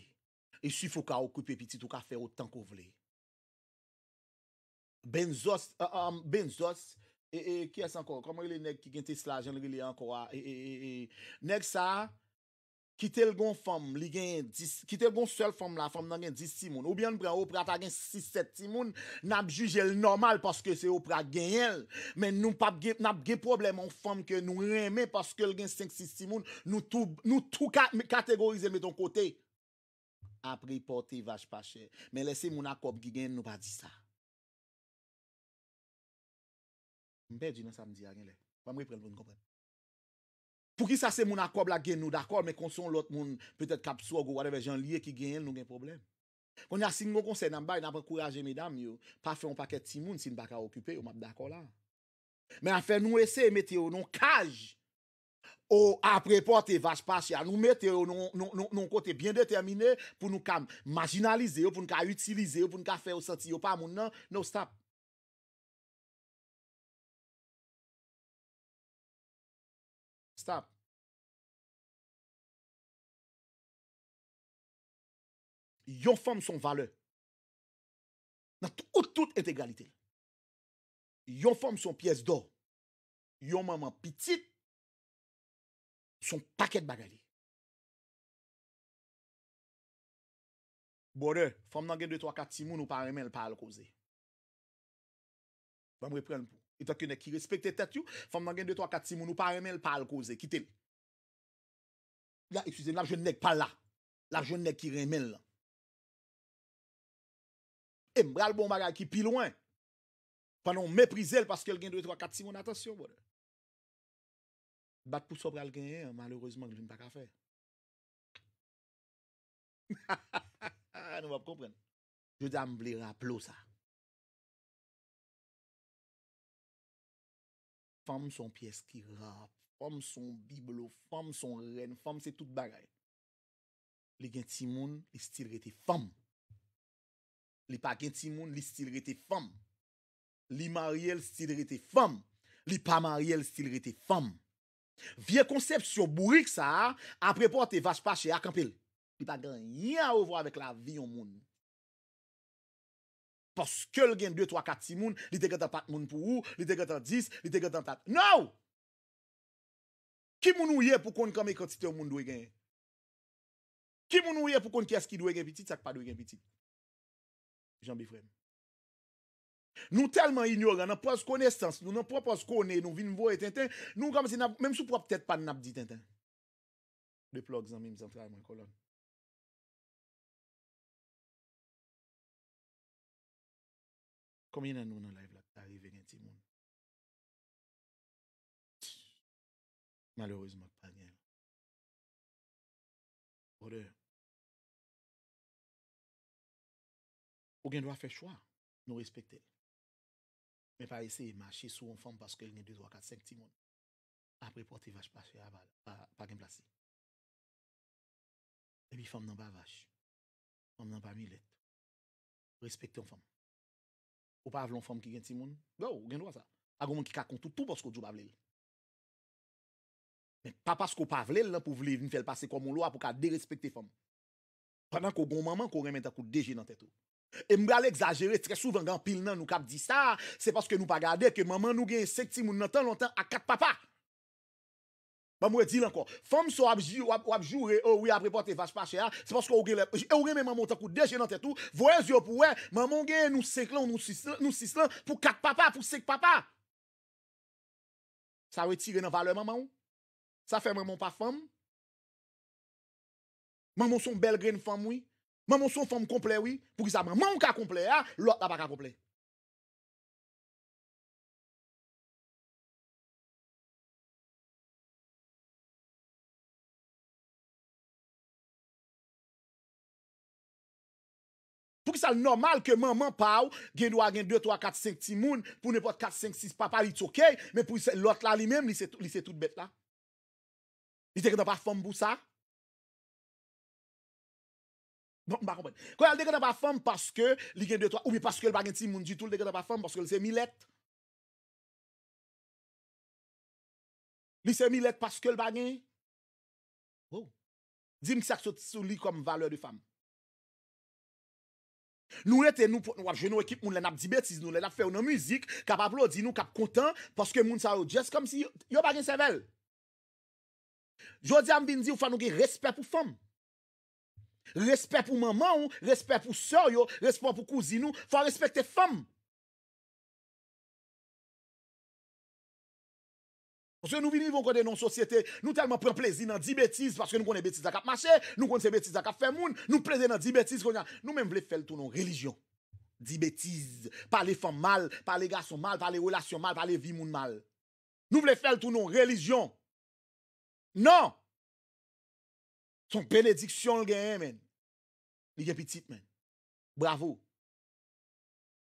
E sif ou ka okipe pitit ou, ka fè otan ke w vle. Benzos, uh, um, Benzos, e, e, kiyès ankò? Kòman rele nèg ki gen Tesla, jan l rele ankò a? E, e, e, e, nèg sa a, kite l gon fanm, li genyen dis, kite l gon sèl fanm la, fanm nan gen dis timoun. Oubyen n pran Oprah, ta gen sis, sèt timoun, n ap jije l nòmal paske se Oprah k genyen l. Men nou p ap gen, n ap gen pwoblèm yon fanm ke nou renmen paske l gen senk, sis timoun, nou tou, nou tou ka, kategorize l, mete yon kote. Apre pòte vach pa chè. Men lè se moun a kòb ki genyen l, nou pa di sa. M pèdi nan sa m di a genlè. Ban m reprann pou n konprann. Poukisa se moun a kòb la gen nou dakò, men kon se yon lòt moun, petèt k ap swòg ou whatever jan l ye ki genyen l, nou gen pwoblèm? Kounye a, si n gon konsèy n ap bay, n ap ankouraje medam yo, pa fè yon pakèt timoun si n pa ka okipe yo, m ap dakò la. Men afè nou eseye mete yo nan yon kaj, o apre pòte vach pa chè a, nou mete yo nan, nan, nan, nan yon kote byen detèmine pou nou ka majinalize yo, pou nou ka itilize yo, pou nou ka fè yo santi yo pa moun nan. No, stop. Stop. Yon fanm se yon valè. Nan tout, tout entegralite l. Yon fanm se yon pyès dò. Yon manman pitit se yon pakèt bagay li. Brother, fanm nan gen de, twa, kat timoun, ou pa renmen l, pa al koze. Ban m reprann pou. Etanke nèg ki respekte tèt yo, fanm nan gen de, twa, kat timoun, ou pa renmen l, pa al koze, kite l. La, eskize m, l ap jwenn nèg pa l la. L ap jwenn nèg ki renmen l lan. E m pral ba w yon bagay ki pi lwen. Pandan w meprize l paske l gen de, twa, kat timoun, atansyon, brother. Bat pou sa w pral genyen an, malerezman, li pa ka fè. Nou p ap konprann. Jodi a, m vle raple w sa. Fanm se yon pyès ki ra. Fanm se yon biblo. Fanm se yon rèn. Fanm se tout bagay. Li gen timoun, li still rete fanm. Li pa gen timoun, li still rete fanm. Li marye, l still rete fanm. Li pa marye, l still rete fanm. Vye konsepsyon bourik sa a, apre pòte vach pa chè a, kanpe l. Li pa gen anyen a wè avèk lavi yon moun. Paske l gen de, twa, kat timoun, li te gentan pat moun pou ou, li te gentan dis, li te gentan tat. No! Ki moun ou ye pou konn konbyen kantite yon moun dwe genyen? Ki moun ou ye pou konn kiyès ki dwe gen pitit, sa k pa dwe gen pitit? Janbe, frè m. Nou tèlman inyoran nan pòz konesans nou, nan pòz konnen nou vin voye tenten, nou kòmsi n ap, menm sou pwòp tèt pa n, n ap di tenten. De plòg, zanmi m, zantray mwen, kolòn. Konbyen nan nou nan live la ki ta reve gen timoun? Malerezman, k pa gen. Brother, ou gen dwa fè chwa, nou respekte l. Men pa eseye mache sou yon fanm paske l gen de, twa, kat, senk timoun. Apre pòte vach pa chè a, pa, pa, pa gen plas li. Epi fanm nan pa vach. Fanm nan pa milèt. Respekte yon fanm. Ou pa vle yon fanm ki gen timoun? Yo, ou gen dwa sa. Pa gen moun ki ka kont ou tou paske w di w pa vle l. Men pa paske w pa vle l nan pou w vle vin fè l pase kòm yon lwa pou w ka derespekte fanm. Pandan ke w gen yon manman ke w renmen tankou de je nan tèt ou. E m pral egzajere, trè souvan gen anpil nan nou k ap di sa, se paske nou pa gade ke manman nou genyen senk timoun nan tan lontan ak kat papa. Ban m redi l ankò. Fanm sa w ap ji-, w ap, w ap joure, o wi, apre pòte vach pa chè a, se paske w gen lè, e w renmen manman w tankou de je nan tèt ou, voye zye w pou w wè, manman w genyen nou senk lan, nou sis lan, nou sis lan, pou kat papa, pou senk papa. Sa retire nan valè manman w? Sa fè manman w pa fanm? Manman w se yon bèl grenn fanm, wi. Manman w se yon fanm konplè, wi. Poukisa manman w ka konplè a, lòt la pa ka konplè? Poukisa l nòmal ke manman pa w gen dwa gen de, twa, kat, senk timoun pou nenpòt kat, senk, sis papa, it's ok, men pou se lòt la li menm, li se, li se tout bèt la? Li te gentan pa fanm pou sa? Bon, m pa konprann. Kounye a, li te gentan pa fanm paske li gen de, twa, oubyen paske l pa gen timoun ditou, li te gentan pa fanm paske l se milèt. Li se milèt paske l pa gen. Wow. Di m sa k sot sou li kòm valè de fanm. Nou rete, nou, w ap jwenn yon ekip moun lè n ap di betiz nou, lè n ap fè yo nan mizik, k ap aplodi nou, k ap kontan, paske moun sa yo just kòmsi yo, yo pa gen sèvèl. Jodi a, m vin di w, fò nou gen respè pou fanm. Respè pou manman w, respè pou sè w yo, respè pou kouzin ou, fò w respekte fanm. Paske nou vin rive yon kote nan yon sosyete, nou tèlman pran plezi nan di betiz, paske nou konnen betiz la k ap mache, nou konn se betiz la k ap fè moun, nou plede nan di betiz kounye a. Nou menm vle fè l tounen yon relijyon. Di betiz, pale fanm mal, pale gason mal, pale relasyon mal, pale vi moun mal. Nou vle fè l tounen yon relijyon. Non! Se yon benediksyon l genyen, men. Li gen pitit, men. Bravo!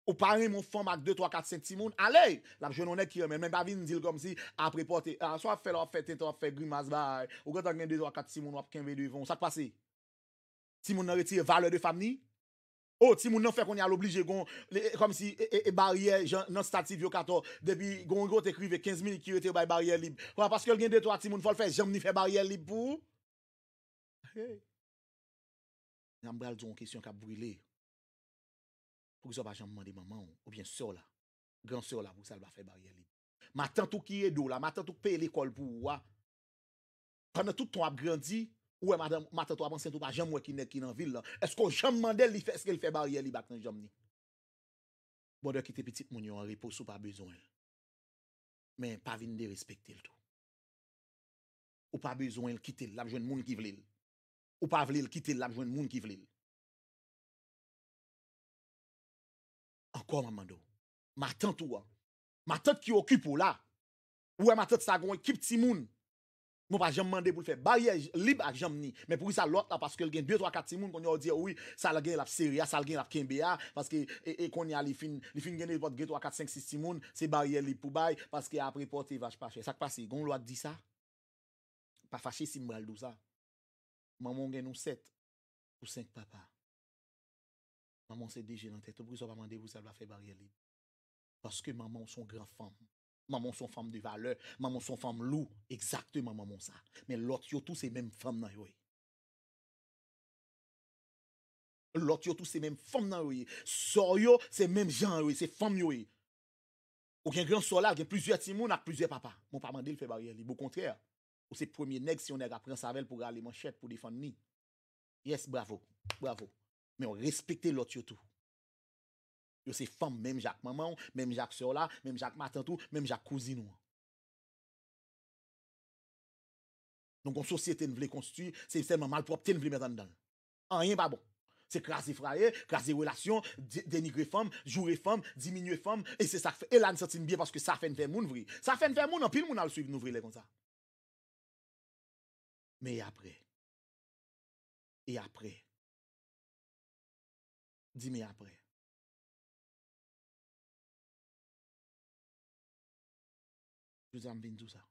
Ou pa renmen yon fanm ak de, twa, kat, senk timoun? Ale! L ap jwenn yon nèg ki renmen l, men pa vin di l kòmsi apre pòte. A, sa w ap fè la, w ap fè tenten, w ap fè grimas, bay. Ou gentan gen de, twa, kat timoun, w ap kenbe devan w. Sa k pase? Timoun nan retire valè de fanm ni? O, timoun nan fè kounye a l oblije gon, le, kòmsi, e, e, e baryè, jan, nan stati vyo katò, depi gon kote k rive kenz minit ki rete yo bay baryè lib. Kòman paske l gen de, twa timoun, fò l fè janm ni fè baryè lib pou ou? Hey. N ap pral di w yon kesyon k ap brile. Poukisa w pa janm mande manman w oubyen sè w la, gran sè w la, poukisa l pa fè baryè lib? Matant ou ki ede w la, matant ou k peye lekòl pou ou a, pandan tout tan w ap grandi, ou wè madanm, matant ou ap ansent, ou pa janm wè ki nèg ki nan vil lan. Èske w janm mande l, li fè, èske l fè baryè lib ak nan janm ni? Brother, kite pitit moun yo an repo si w pa bezwen l. Men pa vin derespekte l tou. Ou pa bezwen l, kite l, l ap jwenn moun ki vle l. Ou pa vle l, kite l, l ap jwenn moun ki vle l. Ankò, m ap mande w. Matant ou an. Matant ki okipe w la. Ou wè matant sa gon ekip timoun. Mwen pa janm mande pou l fè baryè j-, lib ak janm ni. Men poukisa lòt la, paske l gen de, twa, kat timoun, kounye a w di, wi, sa l gen, l ap sere a, sa l gen, l ap kenbe a, paske, e, e kounye a, li fin, li fin gen nenpòt de, twa, kat, senk, sis timoun, se baryè lib pou bay, paske apre pòte vach pa chè. Sa k pase? Gon lwa k di sa? Pa fache si m pral di w sa. Manman w gen nou sèt pou senk papa. Manman w se de je nan tèt ou, poukisa w pa mande pou sa l pa fè baryè lib? Paske manman w se yon gran fanm. Manman w se yon fanm de valè. Manman w se yon fanm lou. Egzakteman, manman w sa. Men lòt yo tou se menm fanm nan yo ye. Lòt yo tou se menm fanm nan yo ye. Sè w yo se menm jan yo ye. Se fanm yo ye. Ou gen gran sè w la, l gen plizyè timoun ak plizyè papa. Men w pa mande l fè baryè lib. Okontrè, ou se premye nèg, si yon nèg ap ranse avè l pou rale manchèt pou defann li. Yes, bravo. Bravo. Men w respekte lòt yo tou. Yo se fanm, menm jan ak manman w, menm jan ak sè w la, menm jan ak matant ou, menm jan ak kouzin ou an. Nou gon sosyete n vle konstwi, se sèlman malpwòpte n vle met anndan l. Anyen pa bon. Se kraze fraye, kraze relasyon, de- denigre fanm, joure fanm, diminye fanm, e se sa k fè, e la n santi n byen paske sa fè n fè moun vre. Sa fè n fè moun, anpil moun al swiv nou vre lè konsa. Men e apre? E apre? Di men apre. Jodi a m vin di w sa.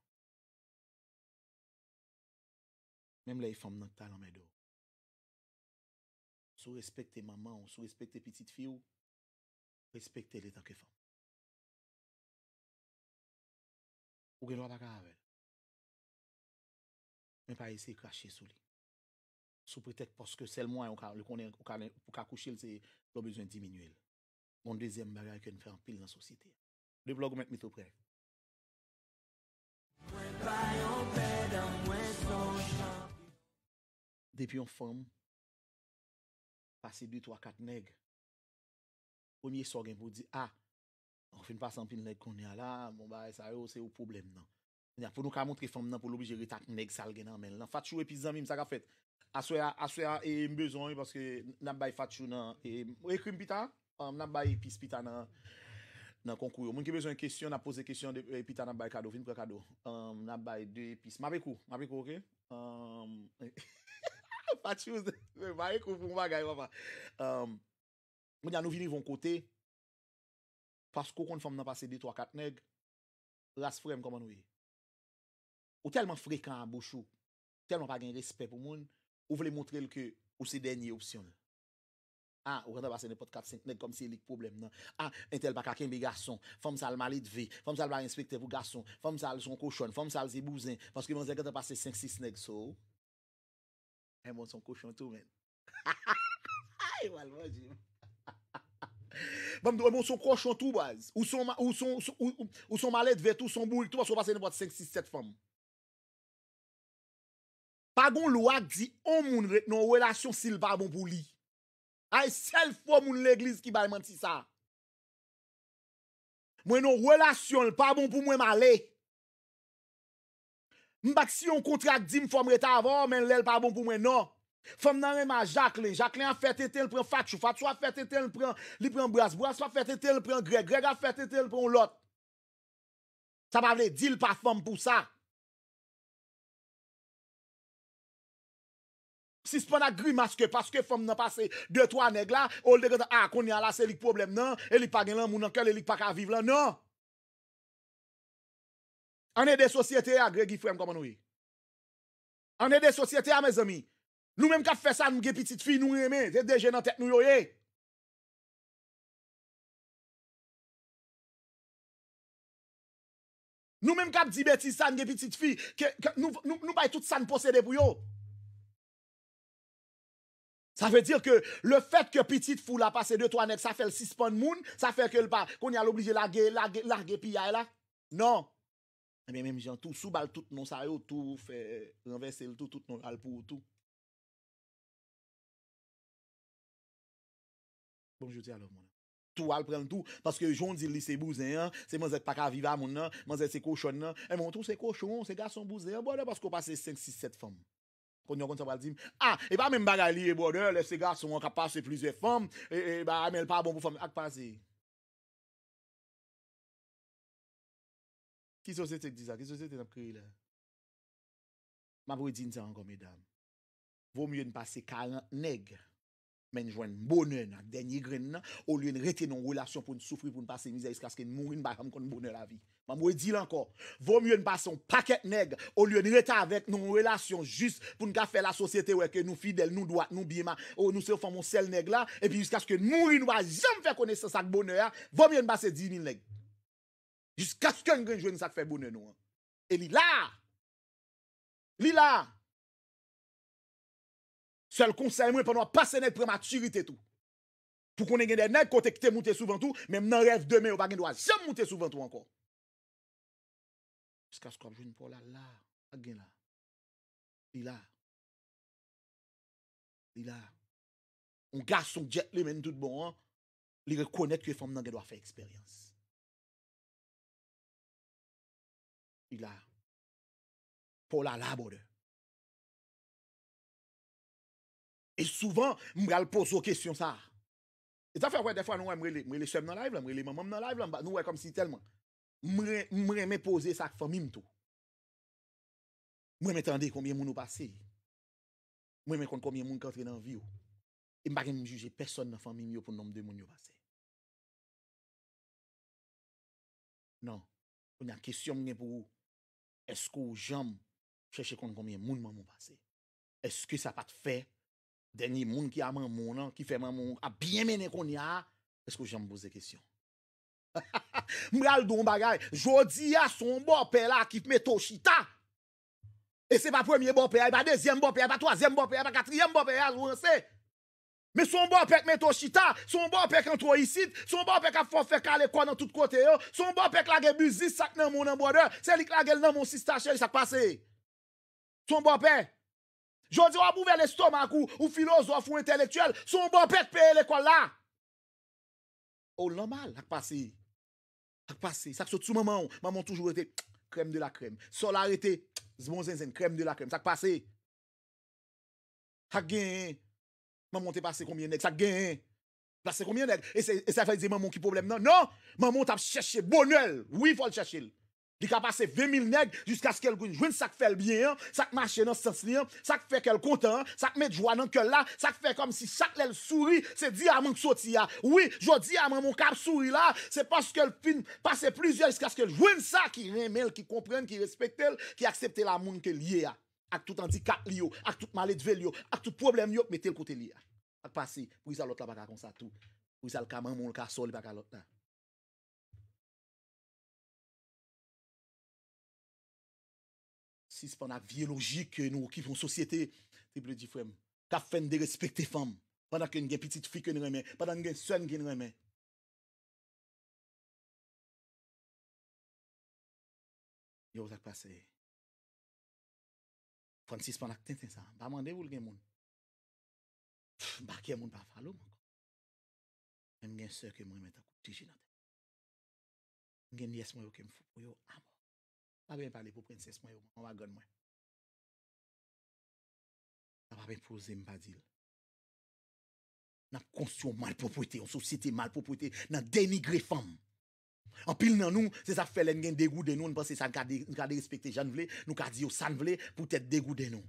Menm lè e fanm nan k t al anmède w. Si w respekte manman w, si w respekte pitit fi w, respekte l etanke fanm. Ou gen dwa pa ka avè l. Men pa eseye krache sou li. Sou pretèks paske sèl mwayen ou ka, li konnen ou ka, ou ka kouche l se lè w bezwen diminye l. Gon dezyèm bagay ke n fè anpil nan sosyete a. Depi lè w mèt met ou prè. Depi yon fanm pase de, twa, kat nèg, premye sa w gen pou w di, a, ou fin pase anpil nèg kounye a la, bon, bagay sa yo, se ou pwoblèm nan. Kounye a, pou nou ka montre fanm nan pou l oblije ret ak nèg sa l gen nan men l lan. Fatchou epi zanmi m, sa k ap fèt? Aswè a, aswè a, e, m bezwen w wi, paske n ap bay Fatchou nan, e, ekri m pita, um, n ap bay epis pita nan, nan konkou yo. Moun ki bezwen kesyon, n ap poze kesyon, de, e, pita n ap bay kado, vin pran kado. Um, n ap bay de epis. M ap ekri w, m ap ekri w, oke? Um, Fatchou, m ap ekri w pou yon bagay, papa. Um, Kounye a nou vin rive yon kote, paske w konn fanm nan pase de, twa, kat nèg, ras frè m, kòman nou ye? Ou tèlman frekan a bouch ou, tèlman pa gen respè pou moun, ou vle montre l ke ou se dènye opsyon l. A, ou gentan pase nenpòt kat, senk nèg kòmsi e li k pwoblèm nan. A, entèl pa ka kenbe gason, fanm sa l maledve, fanm sa l pa respekte pou gason, fanm sa l se yon kochòn, fanm sa l se bouzen, paske manzè gentan pase senk, sis nèg, so. Ebon, se yon kochon tou, men. Ay, pral manje m. Ban m di w, ebon, se yon kochon tou, baz. Ou se yon ma- ou se yon- ou se- ou- ou- ou se yon maledve tou, se yon bourik tou, paske w pase nenpòt senk, sis, sèt fanm. Pa gon lwa k di on moun ret nan yon relasyon si l pa bon pou li. Ay, sèl fo moun legliz ki bay manti sa. Mwen nan relasyon, l pa bon pou mwen, m ale. M pa t siyen yon kontra k di m fò m rete avè w, men lè l pa bon pou mwen, non. Fanm nan renmen a Jacqueline. Jacqueline ap fè tenten, l pran Fatchou. Fatchou ap fè tenten, l pran, li pran Bras. Bras ap fè tenten, l pran Greg. Greg ap fè tenten, l pran yon lòt. Sa pa vle di l pa fanm pou sa. Sispann ak grimas ke paske fanm nan pase de twa nèg la, ou l te gentan, a, kounye a la se li k pwoblèm nan, e li k pa gen lanmou nan kè l, e li k pa ka viv lan, non. Ann ede sosyete a, Gregi frè m, kòman nou ye? Ann ede sosyete a, mezanmi. Nou menm k ap fè sa, nou gen pitit fi, nou renmen, se de je nan tèt nou yo ye. Nou menm k ap di betiz sa, n gen pitit fi, ke, ke nou, nou, nou bay tout sa n posede pou yo. Sa vle di ke le fèt ke pitit fi w la pase de twa nèg, sa fè l sispann moun, sa fè ke l pa, kounye a l oblije lage, lage, lage piyay la. Non. Ebyen, menm jan tou, si w ba l tout non sa yo, tou fè ranvèse l tou, tout non al pou ou tou. Bon, jodi a love moun. Tou al pran l tou, paske jan w di l li se bouzen an, se manzè k pa ka viv a moun nan, manzè se kochòn nan. Ebyen, w tou se kochon, se gason bouzen an, brother, paske w pase senk, sis, sèt fanm. Kounye a w konn sa w pral di m, a, e pa menm bagay li ye, brother, lè se gason an k ap pase plizyè fanm, e, e, ba, men l pa bon pou fanm, ak pase. Ki sosyete k di sa? Ki sosyete n ap kreye la? M ap redi n sa ankò, medam. Vo mye n pase karant nèg, Men n jwenn bonè nan dènye grenn nan, olye n rete nan yon relasyon pou n soufri, pou n pase mizè jiskaske n mouri, n pa janm konn bonè lavi. M ap redi l ankò. Vomye n pase yon pakèt nèg, olye n rete avèk nan yon relasyon jis pou n ka fè lasosyete wè ke nou fidèl, nou dwat, nou byen ma, o, nou se fanm yon sèl nèg la, epi jiskaske n mouri, nou pa janm fè konesans ak bonè a, vomye n pase dis mil nèg. Jiskaske n gen jwenn sa k fè bonè nou an. E li la! Li la! Sèl konsèy mwen, pandan w ap pase nèg, pran matirite tou. Pou konnen gen de nèg kote ki te moute sou vant ou, menm nan rèv demen yo pa gen dwa janm moute sou vant ou ankò. Jiskaske w ap jwenn pa w la, la, sa k gen la. Li la. Li la. Yon gason gentleman tout bon an, li rekonèt ke fanm nan gen dwa fè eksperyans. Li la. Pa w la, la, brother. E souvan, m pral poze w kesyon sa a. E sa fè, wè, dèfwa nou wè m rele, m rele sè m nan live la, m rele manman m nan live la, m pa, nou wè kòmsi tèlman. M re-, m renmen poze sa ak fanmi m tou. M renmen tande konbyen moun ou pase. M renmen konn konbyen moun k antre nan vi w. E m pa gen m jije pèsonn nan fanmi m yo pou nonb de moun yo pase. Non. Kounye a, kesyon m gen pou ou, èske w janm chèche konn konbyen moun manman w pase? Èske sa pa t fè dènye moun ki a manman w nan, ki fè manman w ap byen mennen kounye a, èske w janm poze kesyon? M pral di w yon bagay. Jodi a, se yon bòpè la ki mete w chita. E se pa premye bòpè a, e pa dezyèm bòpè a, e pa twazyèm bòpè a, e pa katriyèm bòpè a, ou ranse. Men se yon bòpè k mete w chita, se yon bòpè k antre w isit, se yon bòpè k ap fè w fè kale kò nan tout kote yo, se yon bòpè k lage biznis sa k nan men w nan brother, se li k lage l nan men w sista cheri, sa k pase? Se yon bòpè. Jodi a w ap ouvè lestomak ou, ou filozòf, ou entèlektyèl, se yon bòpè k peye lekòl la. O, lanmal, sa k pase? Sa k pase? Sa k sot sou manman w? Manman w toujou rete crème de la crème. Sè w la rete bon zenzenn, crème de la crème. Sa k pase? Sa k genyen? Manman w te pase konbyen nèg? Sa k genyen? Pase konbyen nèg? E se, e sa fè di manman w ki pwoblèm nan? Non! Manman w t ap chèche bonè l. Wi, fò l chèche l. Li ka pase ven mil nèg jiskaske l jwenn sa k fè l byen an, sa k mache nan sans li an, sa k fè kè l kontan an, sa k met jwa nan kè l la, sa k fè kòmsi chak lè l souri, se dyaman k soti a. Wi, jodi a, manman w k ap souri la, se paske l fin pase plizyè jiskaske l jwenn sa ki renmen l, ki konprann, ki respekte l, ki aksepte l a moun ke l ye a. Ak tout andikap li yo, ak tout maledve l yo, ak tout pwoblèm yo, mete l kote l ye a. Sa k pase? Poukisa lòt la pa ka konsa tou? Poukisa l ka manman w, l ka sè w, li pa ka lòt la? Sispann ak vye lojik ke nou okipe yon sosyete, triple di frè m, k ap fè n derespekte fanm, pandan ke n gen pitit fi ke n renmen, pandan n gen sè n ke n renmen. Yo, sa k pase? Fò n sispann ak tenten sa. M pa mande pou l gen moun. Pff, m pa kè moun pa follow m ankò. Men m gen sè ke m renmen tankou tiji nan tèt. M gen nyès mwen yo ke m fou pou yo amò. Pa byen pale pou prensès mwen yo, manman grann mwen. Sa pa byen poze m pa di l. N ap konstwi yon malpwopwete, yon sosyete malpwopwete, nan denigre fanm. Anpil nan nou, se sa k fè lè n gen degouden nou, n panse sa n ka de-, n ka derespekte jan n vle, nou ka di yo sa n vle, poutèt degouden nou.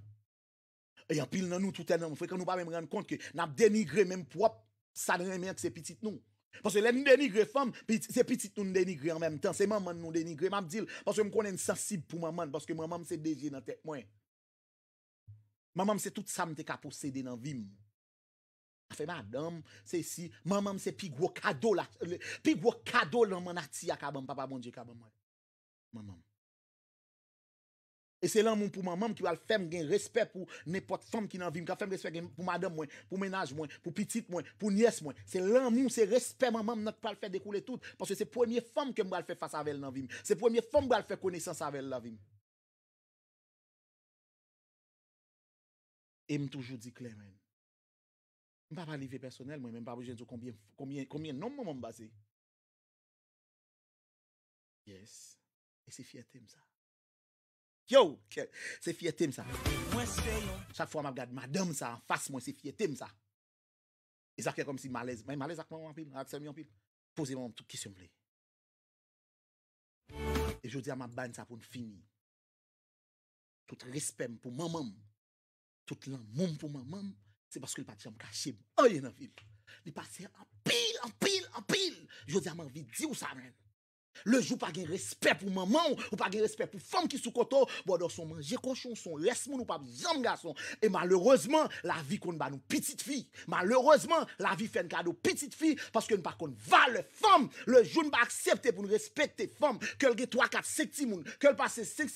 E anpil nan nou, toutèlman frekan, nou pa menm rann kont ke n ap denigre menm pwòp sa n renmen an, ki se pitit nou. Paske lè n denigre fanm, piti-, se pitit nou n denigre an menm tan, se manman n nou denigre. M ap di l, paske m konnen n sansib pou manman n, paske manman m se de je nan tèt mwen. Manman m se tout sa m te ka posede nan vi m. Afè madanm, se si, manman m se pi gwo kado la, le, pi gwo kado lanmò nati a ka ban m, Papa Bondye ka ban mwen. Manman m. E se lanmou pou manman m ki pral fè m gen respè pou nenpòt fanm ki nan vi m, k ap fè m respè gen pou madanm mwen, pou mennaj mwen, pou pitit mwen, pou nyès mwen. Se lanmou, se respè manman m nan k pral fè dekoule tout. Paske se premye fanm ke m pral fè fas avè l nan vi m. Se premye fanm m pral fè konesans avè l nan vi m. E m toujou di klè, man. M pa pale vi pèsonèl mwen, men m pa bezwen di w konbyen, konbyen, konbyen nonm manman m pase. Yes. E se fyète m sa. Yo, kè, se fyète m sa. Mwen se yon Chak fwa m ap gad madanm sa anfas mwen, se fyète m sa. E sa fè kòmsi m alèz. Mwen m alèz ak manman anpil, ak sè m yo anpil. Poze manman m tout kesyon m vle. E jodi a m ap ba n sa pou n fini. Tout respè m pou manman m. Tout lanmou m pou manman m. Se paske l pa t janm kache m anyen nan vi l. Li pase anpil, anpil, anpil. Jodi a, m anvi di w sa, menn. Le jou pa gen respè pou manman w, ou pa gen respè pou fanm ki sou kote w, bòdò se yon manje kochon, se yon rès moun, ou p ap janm gason. E malerezman, lavi konn ba nou pitit fi. Malerezman, lavi fè n kado pitit fi paske n pa konn valè fanm. Le jou n pa aksepte pou n respekte fanm, ke l gen twa, kat, senk timoun, ke l pase senk